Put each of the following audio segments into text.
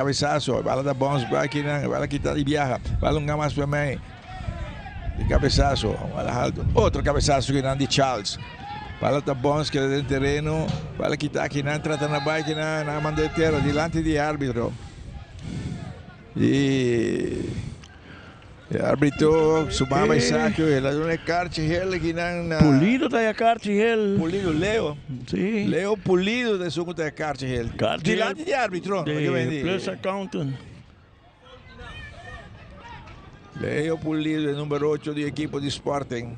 Cabesazo, bala ta bounce back kinan, bala kita di biaha, bala un mas pa mei. Di cabesazo, bala alto. Otro cabesazo kinan di Charles. Bala ta bounce keda den tereno, bala kita kinan, trata na bai kinan, na manda tera dilanti di arbitro. Y e arbitro su mama e saque, el a duna e kaartje geel kinan na Pulido ta e kaartje geel. Pulido, Leo. Sí. Leo Pulido ta esun ku ta e kaartje geel. Kaartje Dilanti di arbitro, no ke De di. plus accountant. Leo Pulido, e number 8 di ekipo di Sporting.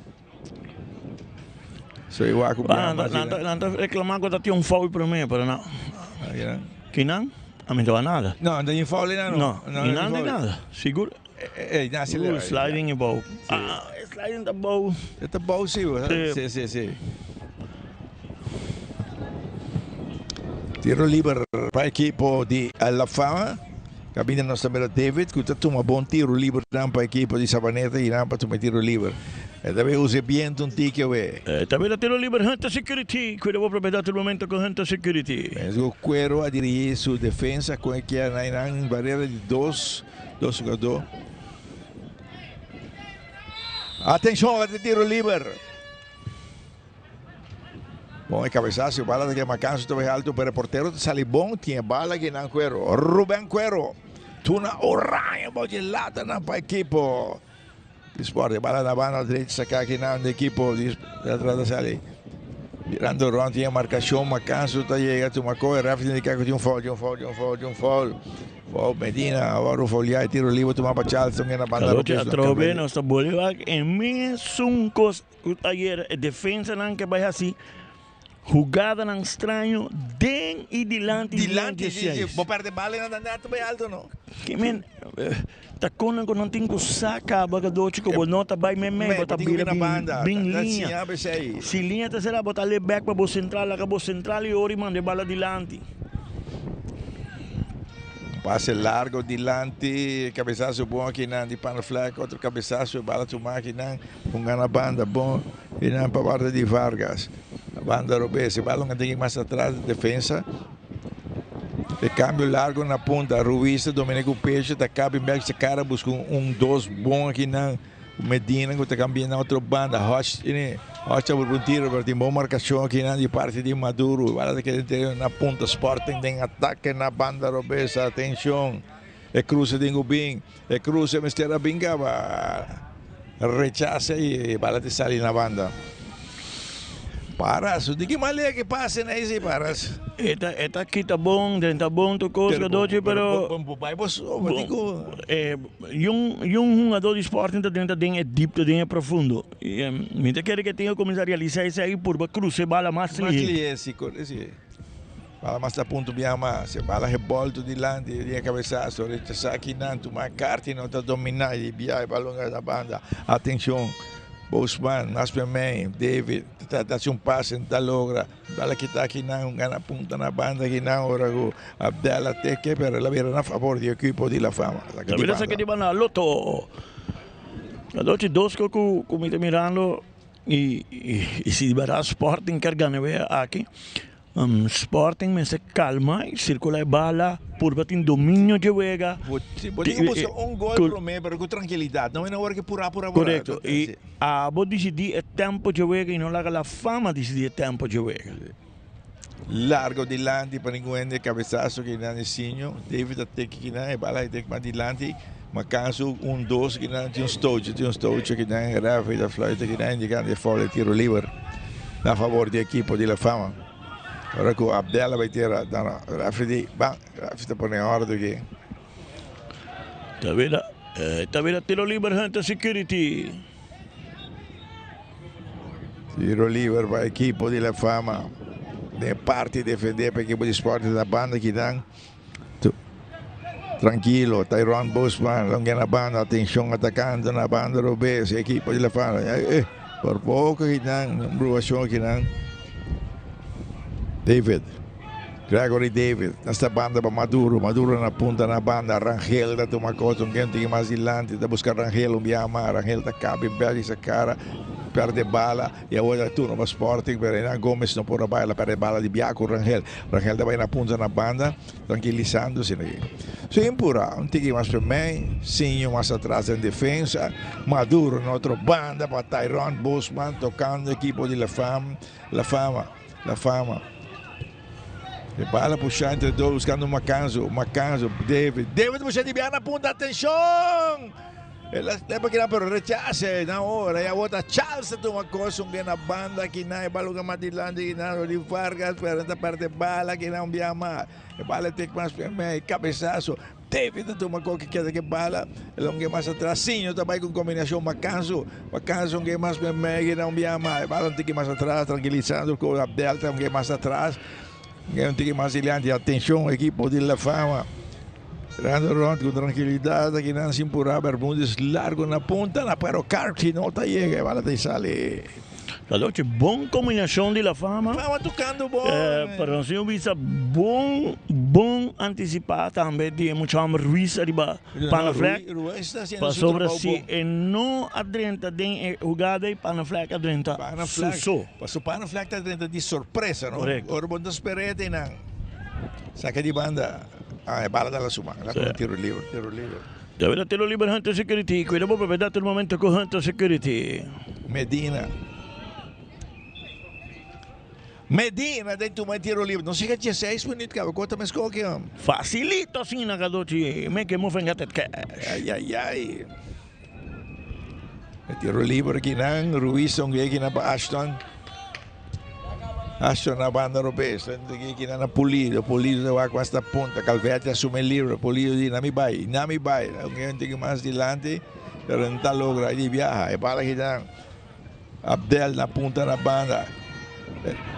So igual ku Ah, nan, nan, nan ta reclama ku ta tin un foul prome, pero no. Kinan? A mi no ta nada. No, no tin foul no. No, no, ni nada, ni nada. Sigur. Eh, eh, uh, sliding e bou. Ah, sliding ta bou. Ta bou si, sí, sí, sí. Tiro liber pa ekipo di La Fama. Cabina nos ta mira David cu ta tuma bon tiro liber dan pa ekipo di Sabaneta y nan pa tuma tiro liber. E ta bay usa e biento un tiki awe. E ta bira tiro liber Hunter Security. Cuida bo propiedad tur momento cu Hunter Security. Enzo Cuero a dirigi su defensa cu e kier na nan barrera di dos dos jugador. Atencion ora di tiro liber. Bon e cabezazo, bala ta kema canso ta bay alto pero e portero ta sali bon, tin e bala aki nan Cuero. Ruben Cuero tuna oranje bao dje lata nan pa ekipo di Sport. E bala na banda derecha saca aki nan di ekipo di ta trata sali birando rond tin e marcacion Macanso ta yega tuma coge ref ta indica cu tin un foul, tin un foul, tin un foul, tin un foul. Foul Medina awor foulia e tiro liber tuma pa Charleston na banda Atrobe nos ta bolbe wak e mesun cos. Ku ayer e defensanan ke bai hasi hugadanan straño den i dilanti di liña Dilanti, sí, sí. dieseis. Bo perde bala i nan ta nèt bai alto no. Ke men ta konan ku nan tin ku sa kaba kadochi ku bo no ta bai meimei, Mei, bo bo ta tin ku bira bin na bin banda. bin Ta liña. siña p'esei. Si liña ta será bo ta lei bèk pa bo sentral, laga bo sentral i ora i manda e bala dilanti. Pase largo dilanti, cabezazo bon akinan di Panaflek, otro cabezazo e bala tuma akinan, hunga na banda bon y nan pa parti di Vargas. Banda robes, e bala hunga tin mas atras di defensa. E cambio largo na punta, Ruiz ta domina cu pecho, ta cabi bek sa cara busca un dos bon akinan. Medina ku ta kambia na otro banda. Hodge tiene Hodge ta burba un tiro pero tin bon markashon akinan di parti di Maduro. Bala ta keda interior na punta. Sporting den atake na banda robes. Atenshon. E kruse tin ku bin. E kruse mester a bin kaba. Rechasa i bala ta sali na banda. Paras. Di ki manera ke pasa na ese Paras? E ta e ta kita bon, drenta bon tur kos kadochi pero. Bo bai bo so, bo tin ku. Yun yun hungadó di Sporting ta drenta den e dipto, den e profundo. I mi ta kere ke tin ku kuminsá realisá esei purba krusa e bala mas Mas lihé. lihé, si, kore si. Bala mas ta punto bia mas. E bala rebolto dilanti, e riña kabesaso, rechasá kinan, tuma karta i no ta dominá i bia e balon na banda. Atenshon, Bousman, mas pa mei, David ta ta hasi un pase, no ta logra. Bala kita kinan, un gana punta na banda kinan ora ku Abdel a teke, pero el a bira na fabor di ekipo di La Fama. Ta bira saki di banda Lotto. Anochi dos ko ku ku mi ta mirando i i si di berdad Sporting kier gana wea aki. Sporting mester calma y circula e bala purba tin dominio dje wega. Bo tin cu busca un gol prome pero cu trankilidad no ora ki pura pura pura. Corecto y abo dicidi e tempo dje wega y no laga la fama dicidi e tempo dje wega. Largo dilanti pa ningun hende cabesazo kinan e sinjo David a teki kinan e bala a tek mas dilanti macanso un dos kinan tin un stootje tin un stootje kinan referee ta fluita kinan indicando e foul e tiro liber. Na fabor di ekipo di La Fama. Ora ku Abdel a bai tera, dan referee di ban, referee ta pone ordu aki. Ta bira, ta bira tiro liber Hunter Security. Tiro liber pa ekipo di La Fama. Den parti defende pa ekipo di Sporting na banda kinan. Trankilo, Tyrone Bosman, longe na banda, atenshon atakando na banda robes, ekipo di La Fama. Eh, eh, por poko kinan, bruashon kinan. David, Gregory David, na sta banda pa Maduro, Maduro na punta na banda, Rangel ta tuma kos, un kente mas dilanti, ta buska Rangel un biaha mas, Rangel ta kabi bel di sa kara. Perde bala y awor ta turno pa Sporting pero Hernan Gomez no por a bai, el a perde bala di bia cu Rangel. Rangel ta bai na punta na banda tranquilisando asina aki. Sin pura, un tiki mas p'emei, Sinho mas atras den defensa, Maduro na otro banda pa Tyrone Bosman tocando ekipo di La Fama, La Fama, La Fama. E bala pusha entre dos buscando Macanzo, Macanzo, David, David pusha di bia na punta, atencion! El a stepa kinan pero rechase na ora y awor ta Charles ta tuma cos un na banda kinan e bala luga mas dilanti kinan Rodi Vargas pero ta perde bala kinan un bia mas e bala tek mas mei cabesazo David ta tuma cos ki keda ke bala el un mas atras Sinho ta bay con combinacion Macanzo Macanzo un mas mei kinan un bia mas e bala un tiki mas atras tranquilisando cu Abdel ta un mas atras un tiki mas dilanti atencion equipo di La Fama. Rando rond cu trankilidad aki nan sin pura Bermudez largo na punta na pero Carty no ta yega e bala ta sali. Calochi bon combinacion di La Fama. Fama tocando bon. Pero nos tin bisa bon bon anticipa tambe di e mucha homber Ruiz ariba Panaflek. Pasobra si e no a drenta den e hugada y Panaflek a drenta su so. Paso Panaflek ta drenta di sorpresa no. Correcto. Ora bo no ta spera e nan saca di banda. Ah, e bala ta la su man. La con tiro libre, tiro libre. Debe da tiro libre Hunter Security. Cuida bo propiedad tur momento cu Hunter Security. Medina. Medina den tuma e tiro libre. No siga 16 minuut caba. Cota mes coki hom. Facilito asina Cadochi. Make a move and get it cash. Ay, ay, ay. E tiro libre kinan. Ruiz ta un geki na pa Ashton. Ashton na banda robes. Kinan na Pulido. Pulido ta wak mas na punta. Calvete asume libre. Pulido di nami bai. Nami bai. Un gente ki mas dilanti. Pero no ta logra. Di viaja. E bala kinan. Abdel na punta na banda.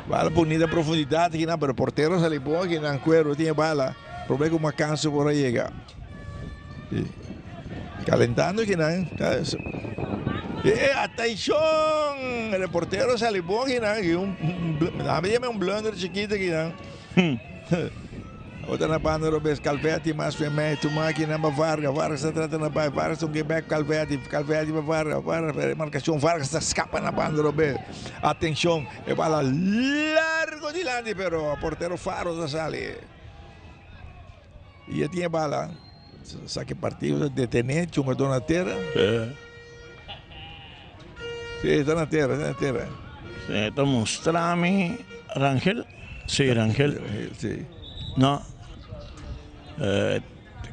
Bala bonita profundidad kinan. Pero portero sali bon kinan. Cuero tiene bala. Probe ku Macanso por a yega. Calentando kinan. Eh, atención! El portero sali bon kinan. Y un, un, un blunder chiquito kinan. Otra na banda robes Calvetti mas fe tu máquina pa Vargas. Vargas está tratando na Vargas un back Calvetti. Calvetti pa Vargas. Vargas marcación. Vargas está escapa na banda robes. Atención, e bala largo dilante, pero portero Faro ta sale. Y ya tiene bala. Saque partido, detener, chungador na tierra. Sí, está na tierra, está na tierra. Sí, está mostrame Rangel. Sí, Rangel. Sí. No.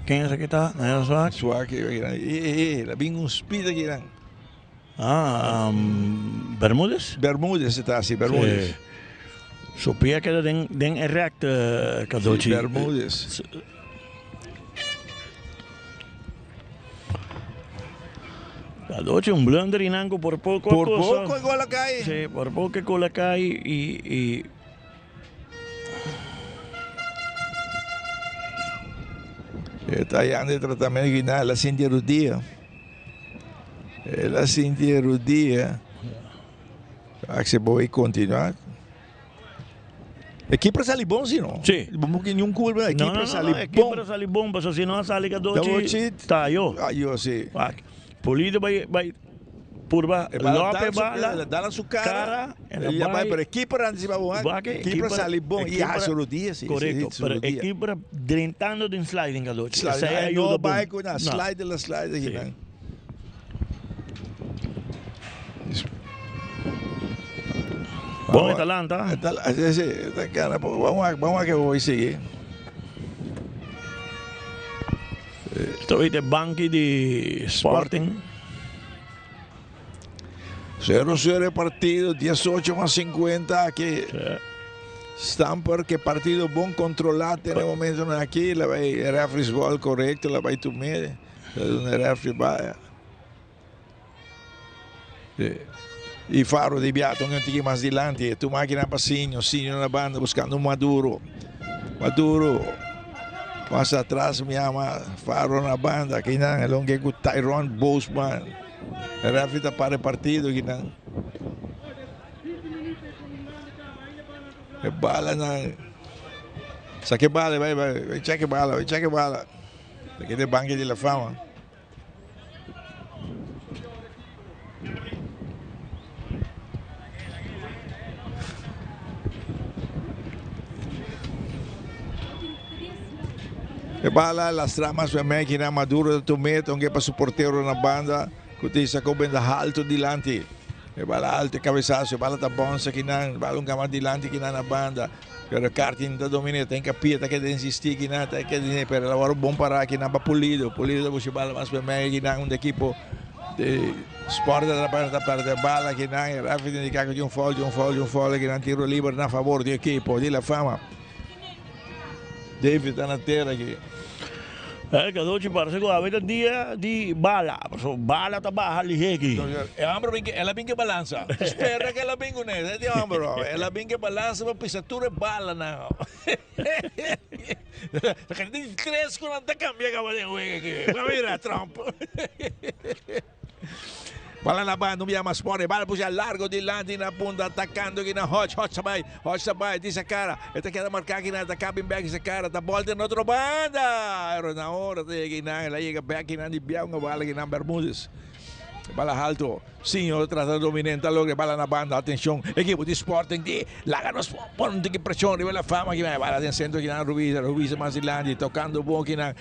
Ken es aki ta? Nairo Swak? Swak, eh, eh, bin un speed aki dan. Ah, um, Bermúdez? Bermúdez ta así, Bermúdez. Sí. Su pia keda den, den e rect, Cadochi. Sí, Bermúdez. Cadochi, un blunder y nango por poco. Por poco el gol cae. Sí, por poco el gol cae y Ta yanda e tratamiento guina, el a sinti e rudia. El a sinti e rudia. Ak se bo continua. E keeper sali bon si no? Sí. Bo no tin niun culpa, e No, keeper no, no, sali no, e bon. keeper sali bon, pasobra si no a sali Cadochi, Cadochi, ta ayo. Ayo, si. Wak, Pulido bai, bai purba E bala Lope dal su, bala, dal na su cara, cara, el a bai, pero e keeper anticipa bon, Wak, wak, e keeper keeper, sali bon, e y keeper, su rodia, si, si, correcto, su pero e rodia. keeper drentando den sliding Cadochi, Sliding, esei ay, ayuda no bon. bai cu na, No. slide la slide Sí. kinan. Bon, e ta lanta. E ta, si, si, e ta gana. Vamos a, vamos a que voy sigui. Esta vez de banki di Sporting. 0-0 el partido, 18 más 50 aquí. Sí. Stamper, que partido bon controlado en el momento aquí. La va el referee gol correcto, la va tu medio. Donde el referee va. Sí. Y Faro di Biato un tiki mas dilanti. Tu máquina pa Sinho, Sinho na banda buscando Maduro. Maduro. Pasa atrás, me llama Faro na banda. Aquí nan, el hombre con Tyrone Bosman. El referee está para el partido. Aquí nan. E bala nan. Saque bala, vai, vai, vai, cheque bala, vai, cheque bala. Aquí de Banque de la Fama. E bala lastra mas pa mei kinan Maduro ta tum'é ta ung'é pa su portero na banda ku ta hisa ku benda haltu dilanti. E bala altu e kabesaso e bala ta bònsa kinan e bala un kama dilanti kinan na banda pero Cartin ta dominé ta hinka pia ta keda insistí kinan ta keda insistí pero el a wòrdu bon pará kinan pa Pulido. Pulido ta busha e bala mas pa mei kinan unda ekipo di Sport ta trata pèrdè bala kinan e rèfri ta indiká ku tin un foul tin un foul tin un foul kinan tiro liber na fabor di ekipo di La Fama. David ta na tera aki. E cadochi parse cu awe ta dia di bala, pasobra bala ta baha lihe aki. E homber bin ke, el a bin ke balansa. Spera ke el a bin cune, e di homber ho. El a bin ke balansa pa pisa tur e balanan ho. Tin tres cu nan ta cambia caba den wega aki. Bo mira Trump. Bala na banda, un bia mas pone. Bala pushi a largo dilanti na punta, atacando aki na Hodge. Hodge ta bai, Hodge ta bai, tin sa cara. E ta keda marca aki na, ta cabin bek sa cara. Ta bolta na otro banda. Pero na ora ta yega einan, el a yega bek einan di bia un bala aki na Bermudez. Bala halto. Siño ta trata di domina, ta logra bala na banda. Atencion, ekipo di Sporting di laga nos pone un tiki presion riba la fama aki na. Bala den centro aki na Ruiz, Ruiz mas dilanti, tocando bon aki na.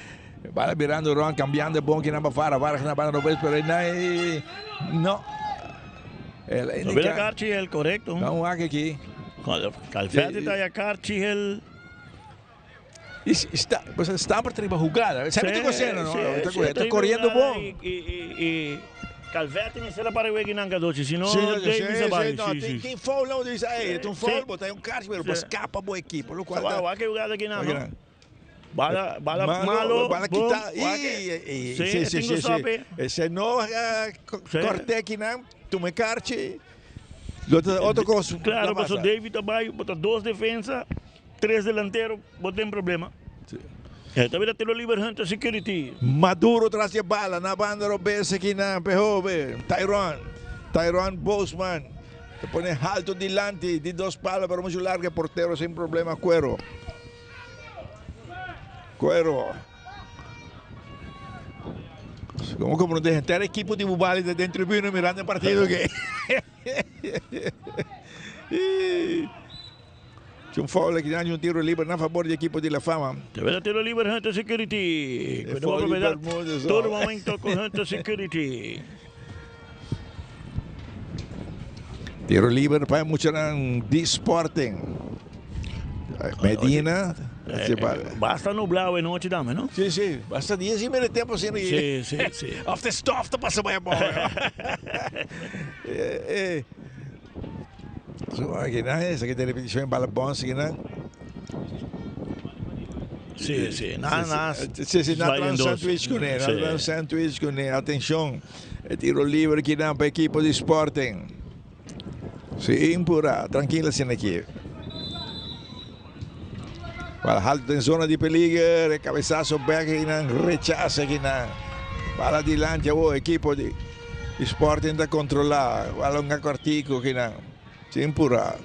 Bala birando rond, cambiando e bon kinan pa Vara. Vara na banda robes, pero e no. El a indica. Karchi el correcto. Dan un wak aki. Calfetti ta ya karchi el. Está, pues está por triba jugada. Sabe tu cosena, no? Está corriendo bon. Y Calvetti mester a para weki nan cadochi, si no Davis a bai. Sí, sí. Tin foul no, dice, ey, es un foul, bota un karchi, pero pues escapa bo equipo, lo cual. Wak jugada aquí nan, no? Bala, bala malo, bala kita. Y, sí, sí, sí, sí. Ese no corte aquí nan, tome karchi. Otro cosa. Claro, paso David a bai, bota dos defensa, tres delantero, bo ten problema. Sí. Ta bira tiro liber Hunter Security. Maduro tras di bala, na banda robes aki nan, Pehobe, Tyron, Tyron Bosman, ta pone alto dilanti di dos palo, pero mucho largo, portero sin problema, Cuero. Cuero. Como como no deja entero equipo di Bubali ta den tribuna mirando e partido que. Un foul aquí, un tiro libre na favor di equipo di La Fama. Te veo tiro libre Hunter Security. Todo momento con Hunter Security. Tiro libre pa muchanan di Sporting. Medina. Basta nublado e nochi tambe, no? Sí, sí. Basta dia sí mira tempo así. Sí, sí, sí. Of de stof ta pasa bij abou. So, aki nan, esaki ta repeticion bala bons aki nan. Sí, sí. Na, na. Sí, sí, na traen sandwich kuné, na traen sandwich kuné. Atencion. E tiro libre aki nan pa ekipo di Sporting. Sin pura, trankil asina aki. Bala halto den zona di peliger, e cabezazo bek aki nan, rechaza aki nan. Bala dilanti awo ekipo di Sporting ta controla. Bala un kwartico aki nan. Sin pura.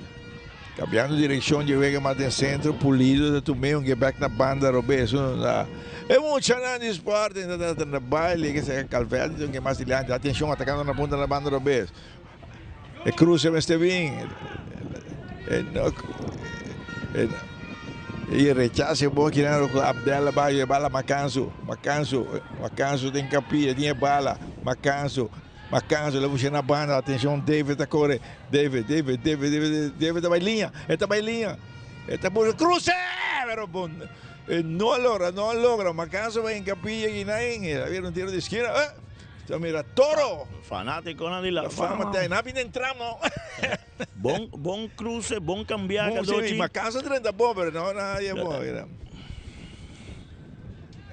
Cambiando direccion dje wega mas den centro, Pulido ta tum'é un gebek na banda robes. E muchanan di Sporting ta trata na baile ke saka Calverdi ta un mas dilanti. Atencion atacando na punta na banda robes. E cruce mester bin. E rechace bon kinan ku Abdel a bai e bala Macanzo. Macanzo, Macanzo den capia tin e bala. Macanzo. Macanzo la busca na banda, atencion David ta core, David, David, David, David, David ta bay liña, e ta bay liña, e ta busca cruce, pero bon, e no logra, no logra, Macanzo bay encapilla y nain, e a un tiro di esquina, eh, ta mira Toro. Fanaticonan di La Fama. Fama ta, na bin entramo. Bon, bon cruce, bon cambia, Bon, sí, Macanzo drenta bon, pero no, no, ya bon, mira.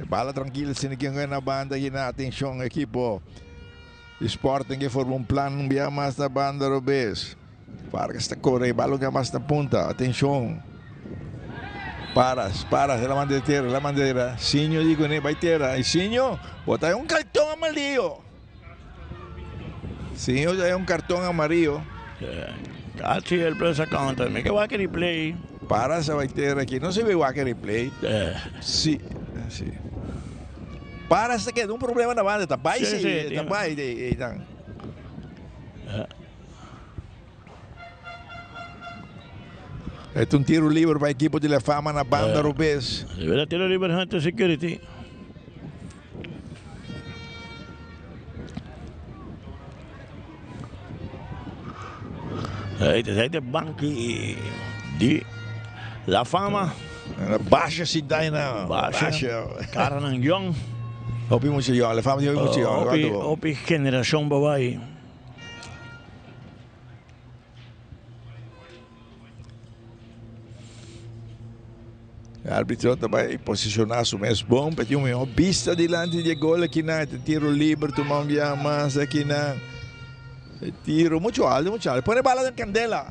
Bala trankil sin ken na banda aki na atencion ekipo di Sporting ke forma un plan un bia mas na banda robes. Vargas ta kore bala un bia mas na punta atencion. Paras, paras la manda tera, la manda tera. Sinho di kuné bai tera y Sinho bota un cartón amarillo. Sinho ta un cartón amarillo. Casi el plus account. Mi ke wak replay. Para sa bai tera aki. No se ve wak replay. Si, si. Para sa keda un problema na banda. Ta bai si, ta bai einan. E ta un tiro liber pa ekipo di La Fama na banda robes. Libera tiro liber Hunter Security. Ei, ta de banki di La Fama. Basha sinta na. Basha. Cara nan jong. Hopi mucho jong. La Fama di hopi mucho jong. Hopi, hopi generacion babai. E arbitro ta bai posiciona su mes bon pa tin un mihor bista dilanti di e gol akinan. E ta tiro liber tuma un biaha mas akinan. E tiro mucho alto, mucho alto. Pone bala den candela.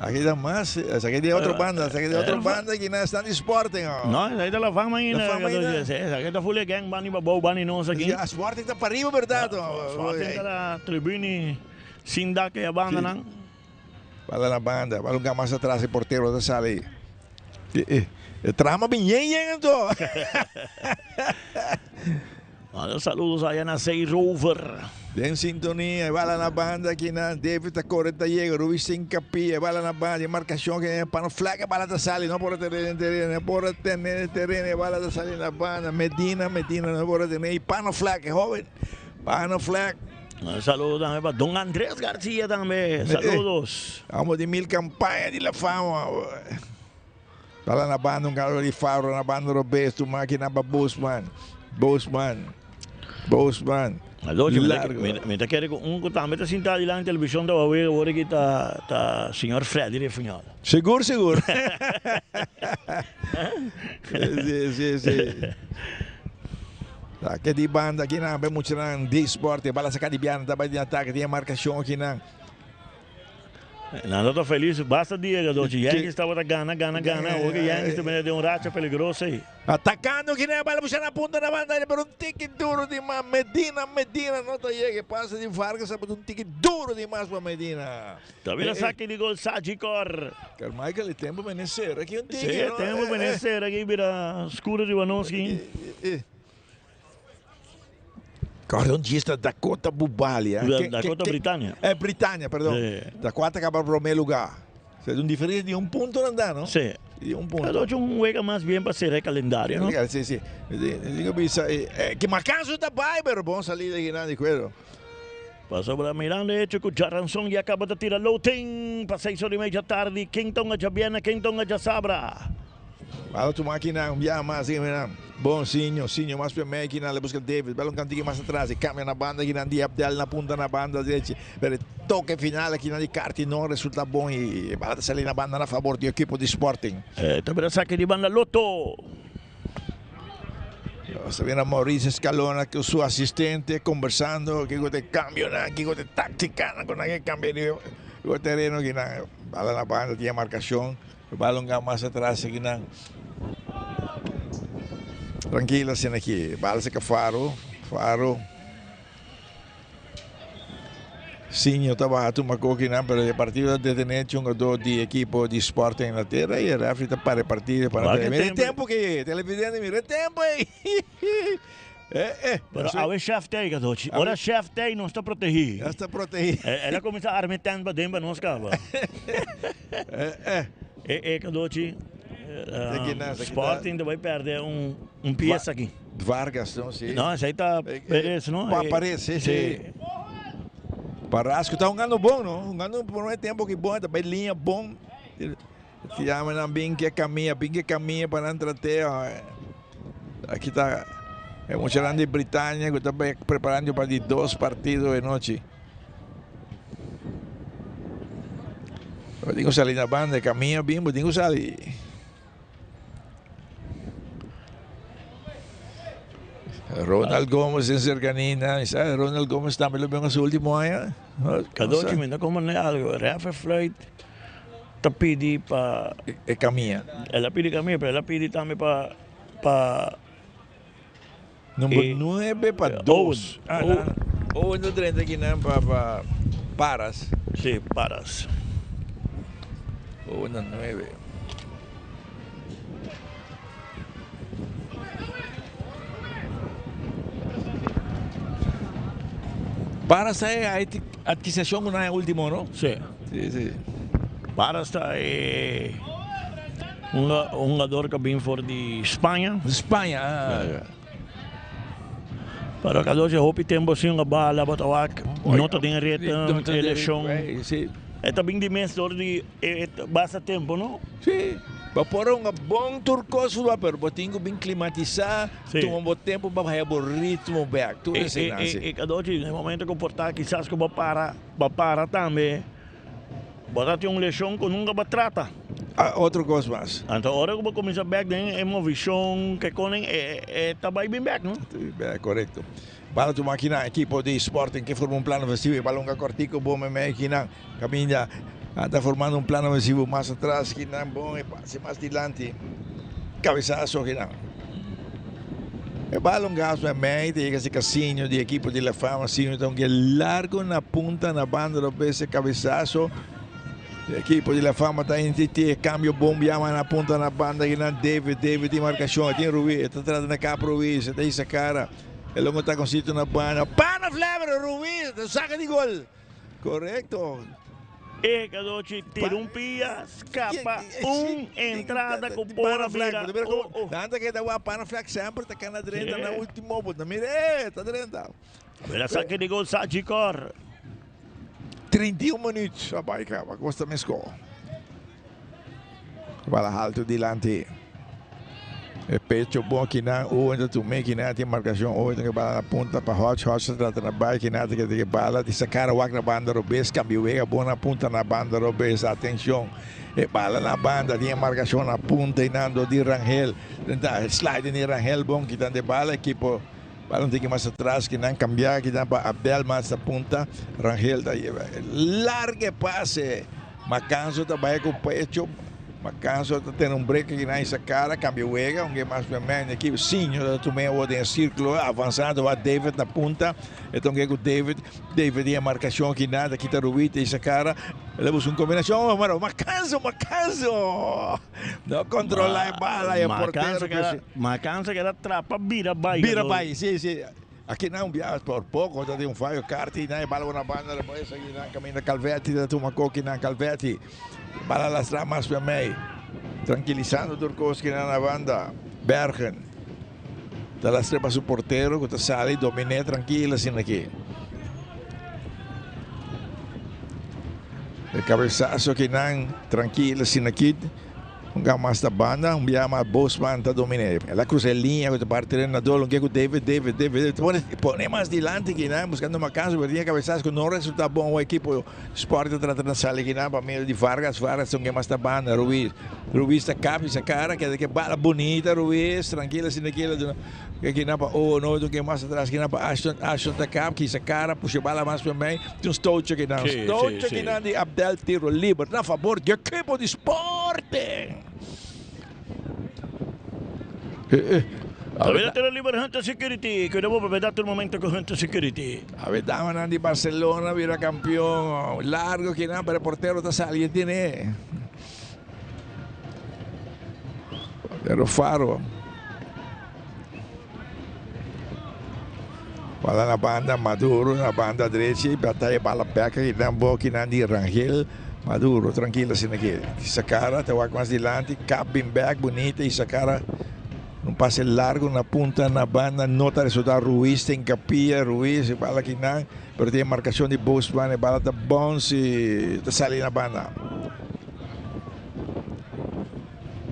Aki ta mas, esaki di otro banda, esaki di otro banda akinan esnan di Sporting. No, esaki ta La Fama ainda. La Fama ainda. Esaki ta full e gang bani pabou, bani nos aki. Sporting ta pariba berdad. Sporting ta na tribune sin dak e banda nan. Bala na banda, bala un ga mas atras e portero ta sali. E trama bin yen yen anto. Manda saludos allá na Zee Rover. Den sintonia, e bala na banda aki nan. David ta kore ta yega, Ruby sin kapia, e bala na banda, e markashon ke pa no flak e bala ta sali, no por a tene den tereno, no por a tene den tereno, e bala ta sali na banda. Medina, Medina no por a tene i pa no flak e hoben, pa no flak. Saludos tambe pa Don Andres Garcia tambe. Saludos. Amo di mil campaña di la fama. Bala na banda un galo di Faro na banda robes tu makina pa Bosman. Bosman. Bosman. Aldo, mi ta kere ku un ku tambe ta sinta dilanti televishon ta wawega awor aki ta ta señor Freddy Refunjol. Sigur sigur. Si si si. Take di banda kinan be muchanan di Sporting bala saka di biana ta bai den atake tin e markashon kinan. Nan ta felis basta dia gadochi Yankees tabata gana gana gana awor ke Yankees ta bini den un racha peligroso ei. Atakando kinan bala busha na punta na banda pero un tiki duro di mas Medina Medina no ta yega e pase di Vargas tabata un tiki duro di mas pa Medina. Ta bira saki di gol Sagicor. Carmichael e tempo mene sera aki un tiki Si e tempo mene sera aki bira scuro riba nos aki. Corda un djista Dakota Bubali. Dakota Britania. Eh, Britania, perdon. Dakota caba prome lugar. Sa un diferencia di un punto nan da, no? Si. Di un punto. Cada ocho un wega mas bien pa cera e calendario, no? Si, si. Digo bisa, que Macanso ta bay, pero bon salida aquí di cuero. Pasobra mirando e hecho cu djaranson ya caba ta tira loting pa seis ora y media tardi, ken ta un a djabièrnè, ken ta un a djasabra. Bala tuma akinan un biaha mas i mira bon Sinho, Sinho mas p'e mei akinan le buska David, bala un kantiki mas atras e kambia na banda akinan di Abdel na punta na banda drechi, pero e toke final akinan di Carti no resulta bon i e bala ta sali na banda na fabor di ekipo di Sporting. E ta bira saki di banda Lotto. Nos ta mira Mauricio Escalona ku su asistente kombersando kiko ta e kambionan, kiko ta e taktikanan ku nan ke kambia riba e tereno akinan. Bala na banda tin e markashon. E balon ga mas atras akinan. Trankil asina aki. Bala saka Faro. Faro. Sinho ta baha tuma kokinan, pero e partido ta detene chungador di ekipo di Sporting Inglaterra y e referee ta para e partido pa Wak e Mira e tempo. tempo ke e, televidente mira e tempo ei. Eh, eh. Pero awe chef ta ei Gadochi. Ora chef ta ei nos ta protegí. Nos ta protegí. El a kuminsá arma e tent paden pa nos kaba. Eh, eh. E, e Gadochi. Sporting ta bai pèrdè un, un piesa aki. Vargas, no? Si. No, esei ta Perez, no? Pa Perez, si, si. Parasco ta hungando bon, no? Hungando por un tempo ki bon, ta bai liña bon. Ti yama nan bin ke camia, bin ke camia pa nan tratea. Aki ta e muchanan di Britania ku ta preparando pa di dos partido e nochi. Bo tin ku sali na banda, e camia bin, bo tin ku sali. Ronald Gomez den cercanina, sa Ronald Gomez tambe lo bin su ultimo aña. Cadochi mi ta comprende algo, Refe Fluit ta pidi pa. E camia. El a pidi camia, pero el a pidi tambe pa pa. Number nuebe pa dos. Owen. Owen ta drenta akinan pa pa Paras. Si, Paras. Owen na nuebe. Paras ta e adkisashon ku nan e ultimo, no? Si. Si, si. Varas ta e hungador ku a bin for di Spaña. Spaña, ah. Pero Cadochi hopi tempo sin hunga bala, bo ta wak no ta den ritmo, e leshon. E ta bin di mes dor di e basta tempo, no? Sí, bo por hunga bon tur kos futbal, pero bo tin ku bin klimatisá, tuma bo tempo pa haya bo ritmo bèk. Tur esei nan si. E Cadochi, den momento ku por ta kisas ku bo para, bo para tambe. Bo ta tin un leshon ku nunka bo trata. Ah, otro kos mas. Anto ora ku bo kuminsá bèk den e movishon ke konen e ta bai bin bèk, no? Ta bin bèk, korekto. Bala tuma akinan ekipo di Sporting ke forma un plan ofensivo. E balon ka kòrtiku bon meimei akinan. Kaminda nan ta formando un plan ofensivo mas atras akinan bon e pase mas dilanti. Kabesaso akinan. E balon gas meimei ta yega si Casinho di ekipo di La Fama. Sinho ta un ke largo na punta na banda lo bes e kabesaso. E ekipo di La Fama ta insistí e kambio bon biama na punta na banda kinan David. David tin markashon, e tin Ruiz, e ta trata na kap Ruiz, e ta hisa kara. E longo ta kon sitio na banda. Pana Flever, Ruiz ta saka di gol. Korekto. E kadochi tira un pia, skapa un entrada ku por a bira. Oh, oh. Nan ta keda wak Pana Fleck semper ta kana drenta na ultimo bo ta mira e ta drenta. Bira sake di gol Sagicor. 31 minuut a bai kaba kos ta mesko. Bala haltu dilanti. E pecho bon kinan Owen ta tum'é kinan tin markashon Owen ta bala na punta pa Hodge Hodge ta trata na bai kinan ta keda bala di sakara wak na banda robes kambio wega bon na punta na banda robes atenshon e bala na banda tin e markashon na punta i nan dor di Rangel ta slide di Rangel bon kitan de bala ekipo Bala un tiki mas atras ki nan kambia ki nan pa Abdel mas na punta. Rangel ta yeba e large pase. Macanzo ta bai ku pecho. Macanzo ta tene un break ki nan isa kara kambia wega un ke mas men ekip Sinho ta tum'e awor den e sirkulo avansando wak David na punta. E ta un ke ku David. David den e markashon ki nan ta kita Ruiz ta isa kara. El a buska un kombinashon pero Macanzo Macanzo no kontrola e bala e portero. Macanza keda trapa bira bai. Bira bai, si, si. Aki nan un biaha por poco ta tin un fallo Carti nan e bala una banda despues aki nan caminda Calvetti ta tuma koki nan Calvetti. Bala lastra mas pa mei. Tranquilisando tur cos ki nan na banda. Bergen ta lastra pa su portero cu ta sali domine tranquilo asina aki. E cabezazo aki nan tranquilo asina aki. Un gau mas ta banda, un bia mas Bosman ta dominé. El a cruza e liña cu ta parti den na dol, un ke cu David, David, David, David. Pone, pone mas dilanti kinan, buscando Macanzo, pero tin e cabezazo cu no resulta bon. O ekipo Sport ta trata na sali kinan pa medio di Vargas, Vargas un ke mas ta banda, Ruiz. Ruiz ta capi sa cara, keda ke bala bunita Ruiz, trankilo asina kila duna ke kinan pa oh no, un ke mas atras kinan pa Ashton, Ashton ta cap, kisa cara, pusha bala mas pa mei. Tin un stootje kinan, stootje kinan di Abdel tiro liber na fabor di ekipo di Sporting. Awel tiro liber Hunter Security, cuida bo propiedad tur momento cu Hunter Security. Awe damanan di Barcelona bira campeon, largo kinan pero e portero ta sali e tene. Portero Faro. Bala na banda Maduro na banda drechi bataya bala bek aki nan boki nan di Rangel Maduro trankilo asina aki Isakara ta wak mas dilanti kap bin bek bunita Isakara un pase largo na punta na banda no ta resulta Ruiz ta hinkapia Ruiz e bala aki nan pero tin e markashon di Bosman e bala ta bounce y ta sali na banda.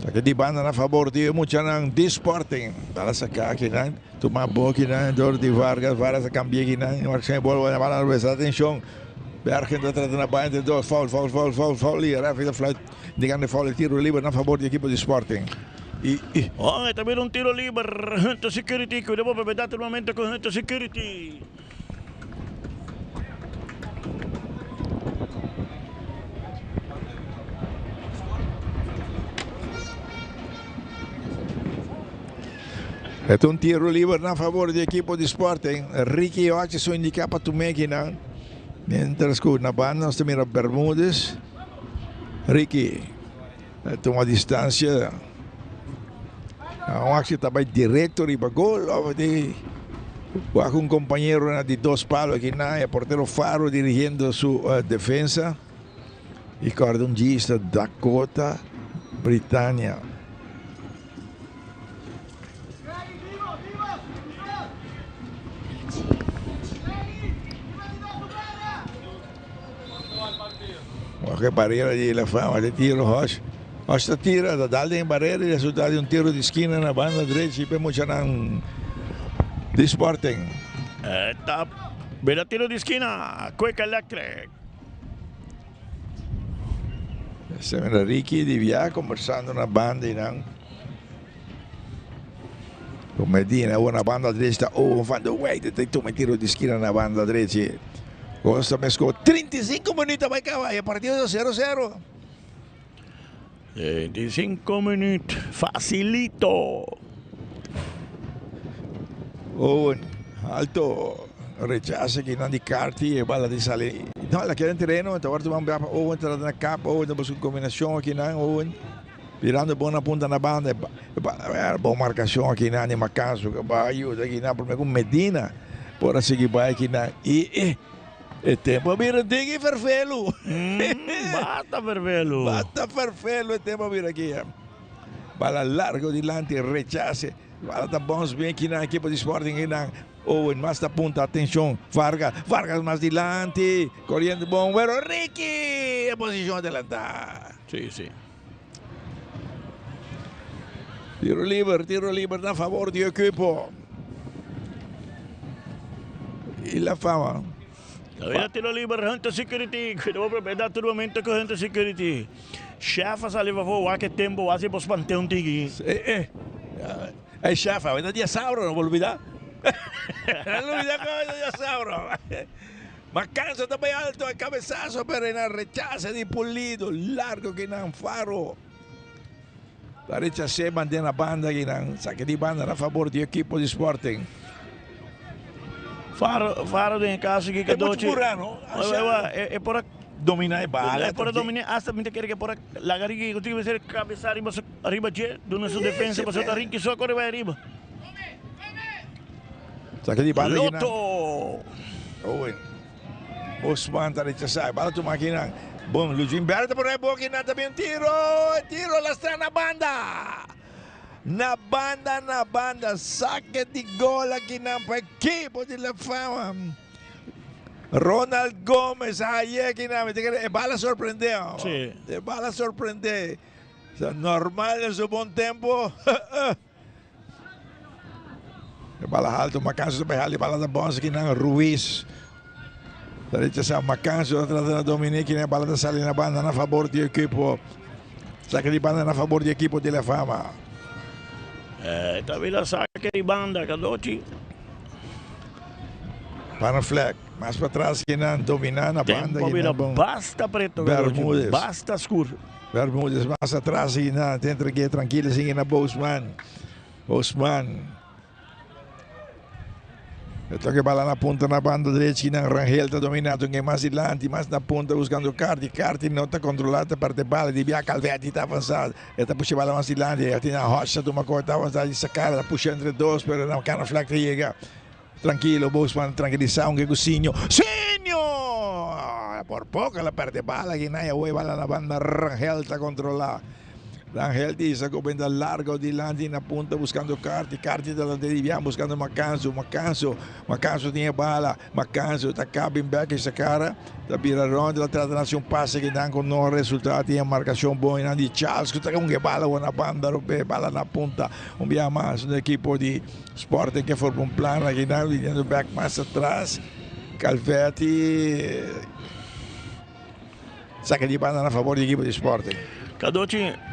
Saca di banda na fabor di e muchanan di Sporting. Bala saca akinan, tuma bo akinan dor di Vargas. Vargas a cambia akinan. Marcen e bol na bala revés. Atencion. Bergen ta trata na bai entre dos. Foul, foul, foul, foul, foul. Y referee ta fluit indicando foul y tiro liber na fabor di equipo di Sporting. Y, y. Oh, e ta bira un tiro liber. Hunter Security. Cuida bo propiedad tur momento cu Hunter Security. E ta un tiro liber na favor di ekipo di Sporting. Ricky Hodges su indica pa Tumekinan. Mientras cu na banda nos ta mira Bermudez. Ricky a tuma distancia. Un actie ta bay directo riba gol of di wak un compañero na di dos palo aki na e portero Faro dirigiendo su defensa. I kòrda un djista Dakota Britania. Oke barera di La Fama de tiro Hosh. Hosh ta tira, ta dal den barera y resulta di un tiro di skina na banda drechi pe muchanan di Sporting. Ta bira tiro di skina, Quick Electric. Esta mira Ricky di Via conversando na banda y nan con Medina. Awor na banda drechi ta Owen van der Weide ta tuma e tiro di skina na banda drechi. Costa mesco 35 minuut a bai caba e partido ta 0-0. 35 minuut, facilito. Owen, alto rechazo aki nan di Carty, e bala di sali. No, la keda en tereno, ta wòrdu man pa Owen, ta na kap, Owen ta buska un kombinashon aki nan, Owen birando bon na punta na banda, bon markashon aki nan di Macanso, ku a yuda aki nan prome ku Medina por a sigui bai aki nan i e. E tempo a bira diki ferfelu. Basta ferfelu. Basta ferfelu e tempo a bira aki. Bala largo dilanti, rechase. Bala ta bons bien kinan ekipo di Sporting kinan. Owen mas ta punta, atencion. Vargas, Vargas mas dilanti. Coriendo bon, pero Ricky e posicion adelanta. Sí, sí. Tiro liber, tiro liber na favor di equipo. Y la fama. Todavía tiro liber, Hunter Security. Cuidado, propiedad todo momento con Hunter Security. Chef a sali pa wak e tempo, wasi bos pante un tiki. Eh, eh. Hey, chef, a dia sabro, no olvida. No olvida que dia sabro. Macanso ta bay alto, e cabezazo, pero en rechace di Pulido, largo que nan Faro. Ta rechacé mande na banda que nan saque di banda na favor di equipo di Sporting. Faro, Faro den caso que É muito pura, no? E por a domina e bala. E por a domina, hasta mi ta kere que por a laga Ricky, que tiene que ser cabeza arriba, arriba dje, duna su defensa, pasobra ta Ricky so a corre bay arriba. Saque di bala kinan. Loto! Owen. Osman ta rechasá. Bala tuma kinan. Bon, Lugin Berry ta pone bo kinan. Ta bin tiro. Tiro lastra na banda. Na banda, na banda. Saque di gol akinan pa equipo di La Fama. Ronald Gomez aye kinan. E bala sorprende. Sí. E bala sorprende. Normal en su bon tempo. E bala haltu, Macanso ta bai hali bala ta bons aki nan Ruiz. Ta rechasa Macanso ta trata na dominé kinan e bala ta sali na banda na fabor di ekipo. Saka di banda na fabor di ekipo di La Fama. E ta bira saka di banda Cadochi. Panaflek mas patras kinan dominá na banda Tempo bira basta preto Cadochi, basta skur. Bermudez mas atras y na ta entregué tranquilo sin na Boosman. Boosman. E toque bala na punta na banda derecha y nan Rangel ta domina tunge mas dilanti mas na punta buscando Carti. Carti no ta controla ta parte bala di bia Calvetti ta avanza. E ta pusha bala mas dilanti. E tin a Hodge ta tuma corta avanza di sacar ta pusha entre dos pero na Cana Fleck ta yega. Trankilo, Boosman trankilisá aunke ku Sinio. Sinio! Por poko el a pèrdè bala aki nan i awor e bala na banda Rangel ta kontrolá. Rangel ta hisa ku benta largo dilanti na punta buskando Carti. Carti ta lanta di bian buskando Macanso. Macanso, Macanso tin e bala. Macanso ta kaba in bèk hisa kara. Ta bira rònt, el a trata di hasi un pase aki nan ku no resultá. Tin e markashon bon einan di Charles ku ta ku e bala awor na banda robes, bala na punta. Un bia mas un ekipo di Sporting ke forma un plan akinan viniendo bek mas atras. Calvetti saka di banda na favor di ekipo di Sporting. Cadochi,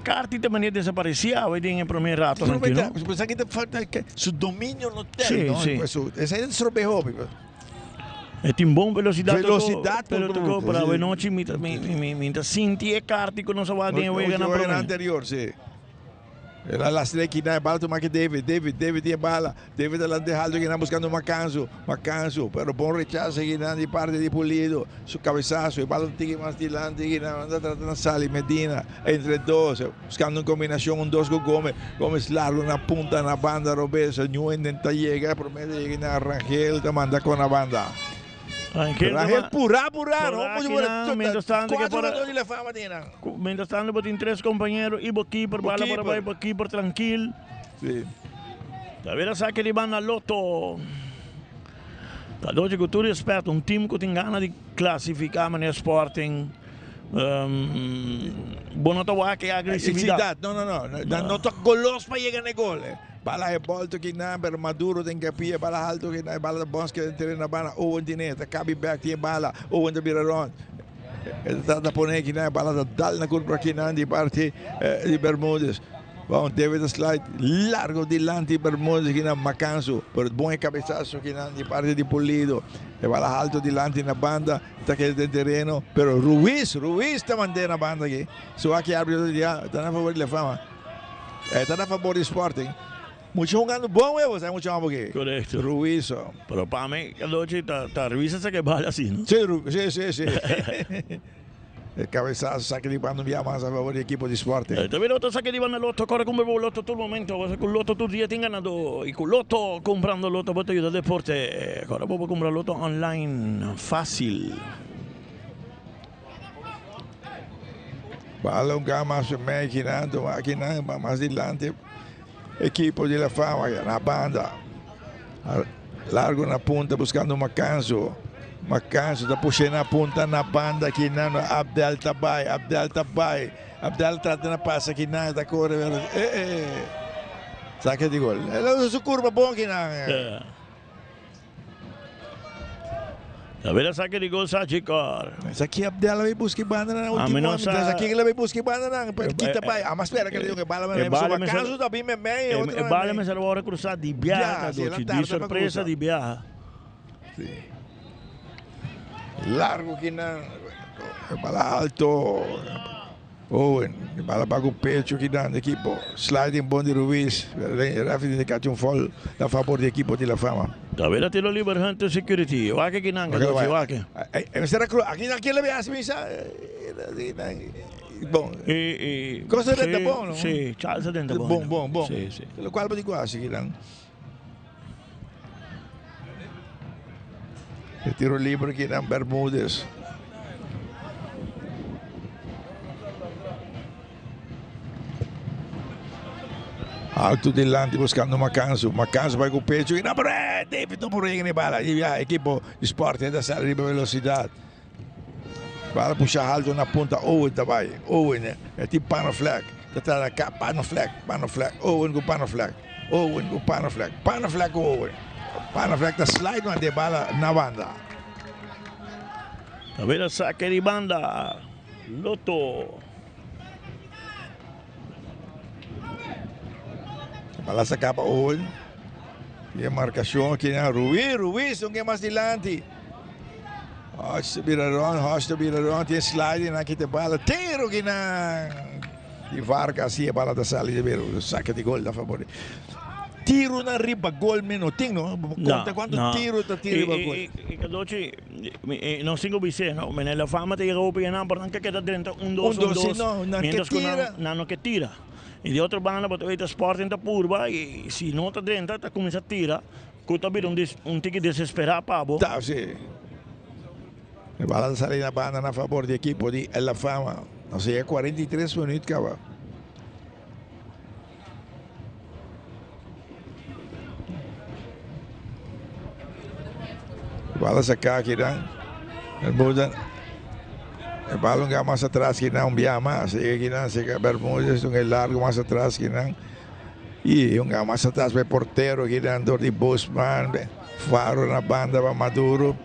Carti ta manera desapareci awe den e prome rato nan aki, no? Esaki ta falta su dominio no tel, Sí, no? sí. Esaki ta strobe hopi. E tin bon velocidad Velocidad pero tocó, pero awe nochi mi ta mi mi mi ta sinti e Carti cu nos a wak den e weganan prome. Anterior, sí. El a lastra e kina e bala tuma ki David, David, David tin e bala, David a lanta e haltu kinan buskando Macanso, Macanso, pero bon rechaso kinan di parti di Pulido, su cabesazo, e bala un tiki mas dilanti kinan, anda trata na sali Medina, entre dos, buskando un combinacion, un dos cu Gomez, Gomez largo na punta na banda robes, Ñuenden ta yega, prome ta yega kinan Rangel ta manda con na banda. Rangel purá purá no Purá kinan, mientras tanto ke por por di La Fama tin nan. Mientras tanto bo tin tres compañero y bo keeper Bo bala por keeper. bai bo keeper trankil. Sí. Ta bira saki di banda Lotto. Ta doce cu tur respet un team cu tin gana di clasifica manera Sporting bo no ta wak e agresividad. No, no, no. Nan no ta golos pa yega na e gol. Bala e bolto kinan, pero Maduro den capia, bala alto kinan, bala ta bons keda tereno na banda, Owen tine, ta cabi bek tin e bala, Owen ta bira rond. E ta trata pone kinan, bala ta dal na curpa kinan di parti di Bermudez. Bon, David ta slide largo dilanti Bermudez kinan, Macanzo, pero bon e cabezazo kinan di parti di Pulido. E bala alto dilanti na banda, ta keda den tereno, pero Ruiz, Ruiz ta mande na banda aki. Su aki arbitro di dia, ta na favor di La Fama. E ta na fabor di Sporting. Mucha hungando bon webo sa mucha homber aki. Correcto. Ruizo. Pero pa mi Cadochi ta ta Ruiz a saca e bala asi no. Si Ru si si si. E cabezazo saca di banda un bia mas a fabor di ekipo di Sporting. E ta bira otro saca di banda Lotto core cumpra bo Lotto tur momento pasobra cu Lotto tur dia tin ganado y cu Lotto cumprando Lotto bo ta yuda deporte. Ora bo por cumpra Lotto online facil. Bala un gama mas mei kinan tuma akinan mas dilanti ekipo di La Fama na banda largo na punta buscando Macanzo Macanzo ta pushe na punta na banda kinan Abdel ta bai Abdel ta bai Abdel trata na pasa kinan ta core eh eh saque di gol el a usa su curva bon kinan. David a saki di gol sa chikor. Esaki Abdel a bay buska e banda nan ultimo momento. Esaki el a bay buska e banda nan pero kita bay. A mas spera ke le e bala meme. Pasobra acaso ta bin meme e otro E bala mester a worde crusa di biaha Cadochi. Di sorpresa di biaha. Largo kinan. E bala alto. Owen, e bala pa ku pecho ki dan ekipo. Sliding bon di Ruiz. Referee tin di kachi un foul na fabor di ekipo di La Fama. David a tira liber Hunter Security. Wak aki nan Cadochi, wak. E mester a kru. Aki nan kila bi hasi misa. Bon. Cosa den ta bon no? Si, Charles a den ta bon. Bon, bon, bon. Si, si. Lokual bo di ku hasi ki nan. E tiro libre aki nan Bermudez. Alto dilanti buscando Macanzo. Macanzo bai cu pecho y na pero David no por yega ni bala. Y ya equipo di Sporting ta sali riba velocidad. Bala pusha alto na punta Owen ta bai. Owen e tin Panaflek. Ta trata ka Panaflek, Panaflek, Owen cu Panaflek. Owen cu Panaflek, Panaflek cu Owen. Panaflek ta slide man de bala na banda. Ta bira sake di banda. Lotto. Bala saca pa Owen. E marcacion aki na Ruiz, Ruiz un ke mas dilanti. Hodge ta bira rond, Hodge ta bira rond, tin sliding nan kita bala, tiro kinan. Di Vargas si e bala ta sali de bero, saca di gol na favor. Tiro na riba gol mi no tin no, conta cuanto tiro ta tira riba gol. Y Cadochi, nos tin cu bis'é no, Meneer La Fama ta yega hopi nan, pero nan ke keda drenta un dos, un dos, mientras cu nan no ke tira. Y di otro banda bo ta weta Sporting ta purba y si no ta drenta ta cuminsa tira. Cu ta bira un tiki desespera pa bo. Ta, si. E bala ta sali na banda na fabor di ekipo di La Fama. Nos a yega 43 minuut caba. E bala saca aki dan. Bermudez. E bala un mas atras ki nan un bia mas. Yega ki nan seca Bermudez un largo mas atras ki nan. Y un gama mas atras pa e portero kinan dor di Bosman. Faro na banda pa Maduro.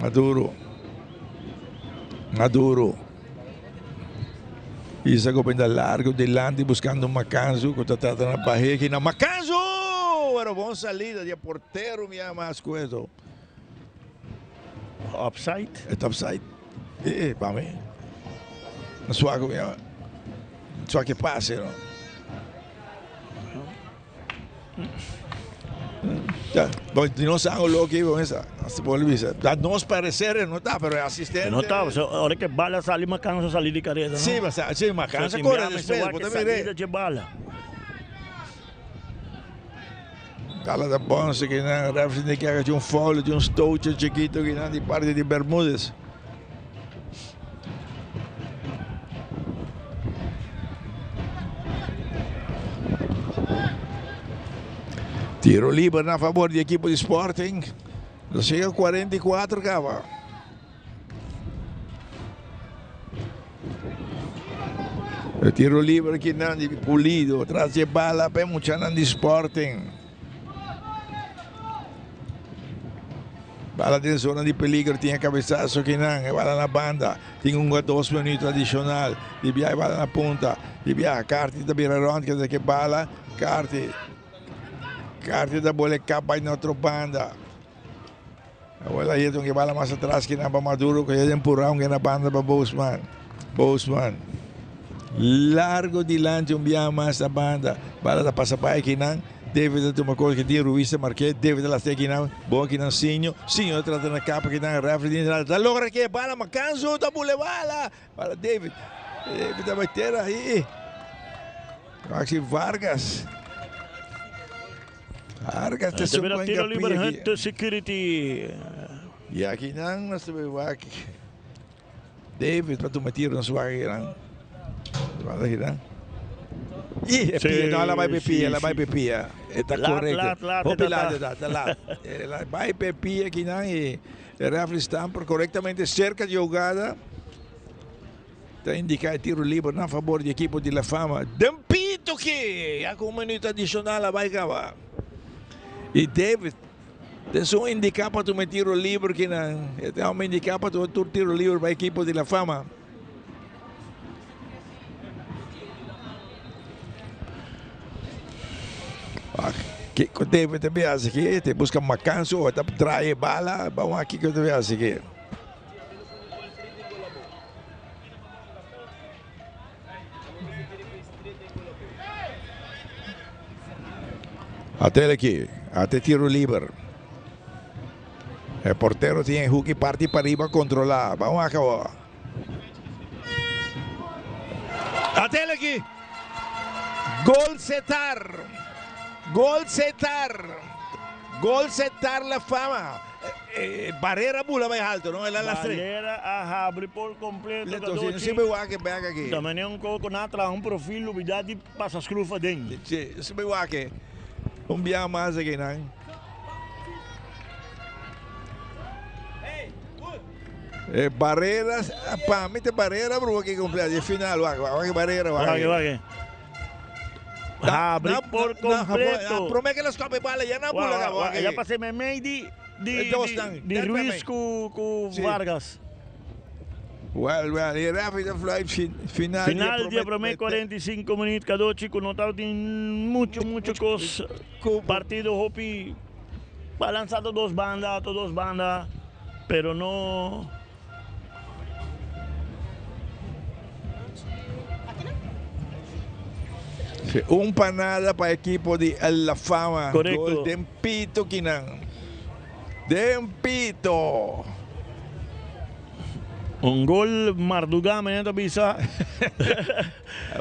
Maduro. Maduro. Isa ku pinta largo dilanti buscando Macanzu ku ta trata na bahe kinan Macanzu! Pero bon salida di e portero mi ama Ascueto. Offside? E ta offside. E e pa mi. Suak mi ama. Suak e pase no. Ya, bo di nos ango loki bo mesa. Nos por bisa. Da nos parecer no ta, pero e asistente. No ta, so ora ke bala sali Macanzo sali di careda no. Si, ma si Macanzo corre despues, bo ta mire. Salida dje bala. Bala ta bonse ki nan ref di ke un foul di un stootje chikito ki nan di parti di Bermudez. Tiro liber na favor di ekipo di Sporting. Nos chega 44 caba. E tiro liber aki nan di Pulido. Tras di e bala pa e muchanan di Sporting. Bala den zona di peligro. Tin e cabezazo aki nan. E bala na banda. Tin un a dos minuut adicional. Di bia e bala na punta. Di bia Carti ta bira rond. Keda ke bala. Carti. Carti ta bole kap bai na otro banda. Awel ayer ton ke bala mas atras ki nan pa Maduro ku ya den purá un na banda pa Boosman. Boosman. Largo dilanti un bia mas na banda. Bala ta pasa bai ki nan. David ta tuma kos ki tin Ruiz ta mark'é. David ta lasté ki nan. Bon ki nan Sinyo. Sinyo ta trata na kapa ki nan. Referee din ta logra ke bala ma Canzo ta bule bala. Bala David. David ta bai tera ahí. Maxi Vargas. Vargas te Termina tiro liber Hunt Security. Y aki nan nos ta bay wak David pa tuma tiro nos wak aki nan. Wak aki nan. Y e pia, no la bay pe pia, la bay pe pia. E ta correcto. Hopi laat e ta, ta laat. E bay pe pia aki nan y e referee stamper correctamente cerca di jugada. Ta indica e tiro liber na fabor di ekipo di La Fama. Den pito ki ya cu un minuut adicional a bay caba. Y David den su indica pa tuma e tiro liber ki nan. E ta homber indica pa tuma tur tiro liber pa ekipo di La Fama. Kiko David ta bin haci aki? Ta busca macanso o ta draai e bala? Ban wak kiko ta bin haci aki. Atel aki, ate tiro liber. E portero tin e hoek parti pariba controla. Ban wak awor. Atel aki. Gol Setar. Gol Setar. Gol Setar La Fama. Barrera bula bay alto no el a lastre. Barrera a habri por completo Cadochi. Si bay wak e bek aki. Ta mane un coco na traha un profil lubida di pasa scruf aden. Si si bay wak e un bia mas aki nan. E Barrera pa mi ta Barrera bro aki completo e final wak wak Barrera wak. Wak wak. Habri por completo. Prome que la scope bala ya na bula cabo. Ya pase memey di di di Ruiz cu cu Vargas. Well well e referee ta fluit final. Final di e prome 45 minuut Cadochi cu no tabatin mucho mucho cos. Partido hopi balansa to dos banda to dos banda pero no. Un panada pa ekipo di La Fama. Correcto. Gol den pito kinan. Den pito. Un gol marduga men ta bisa.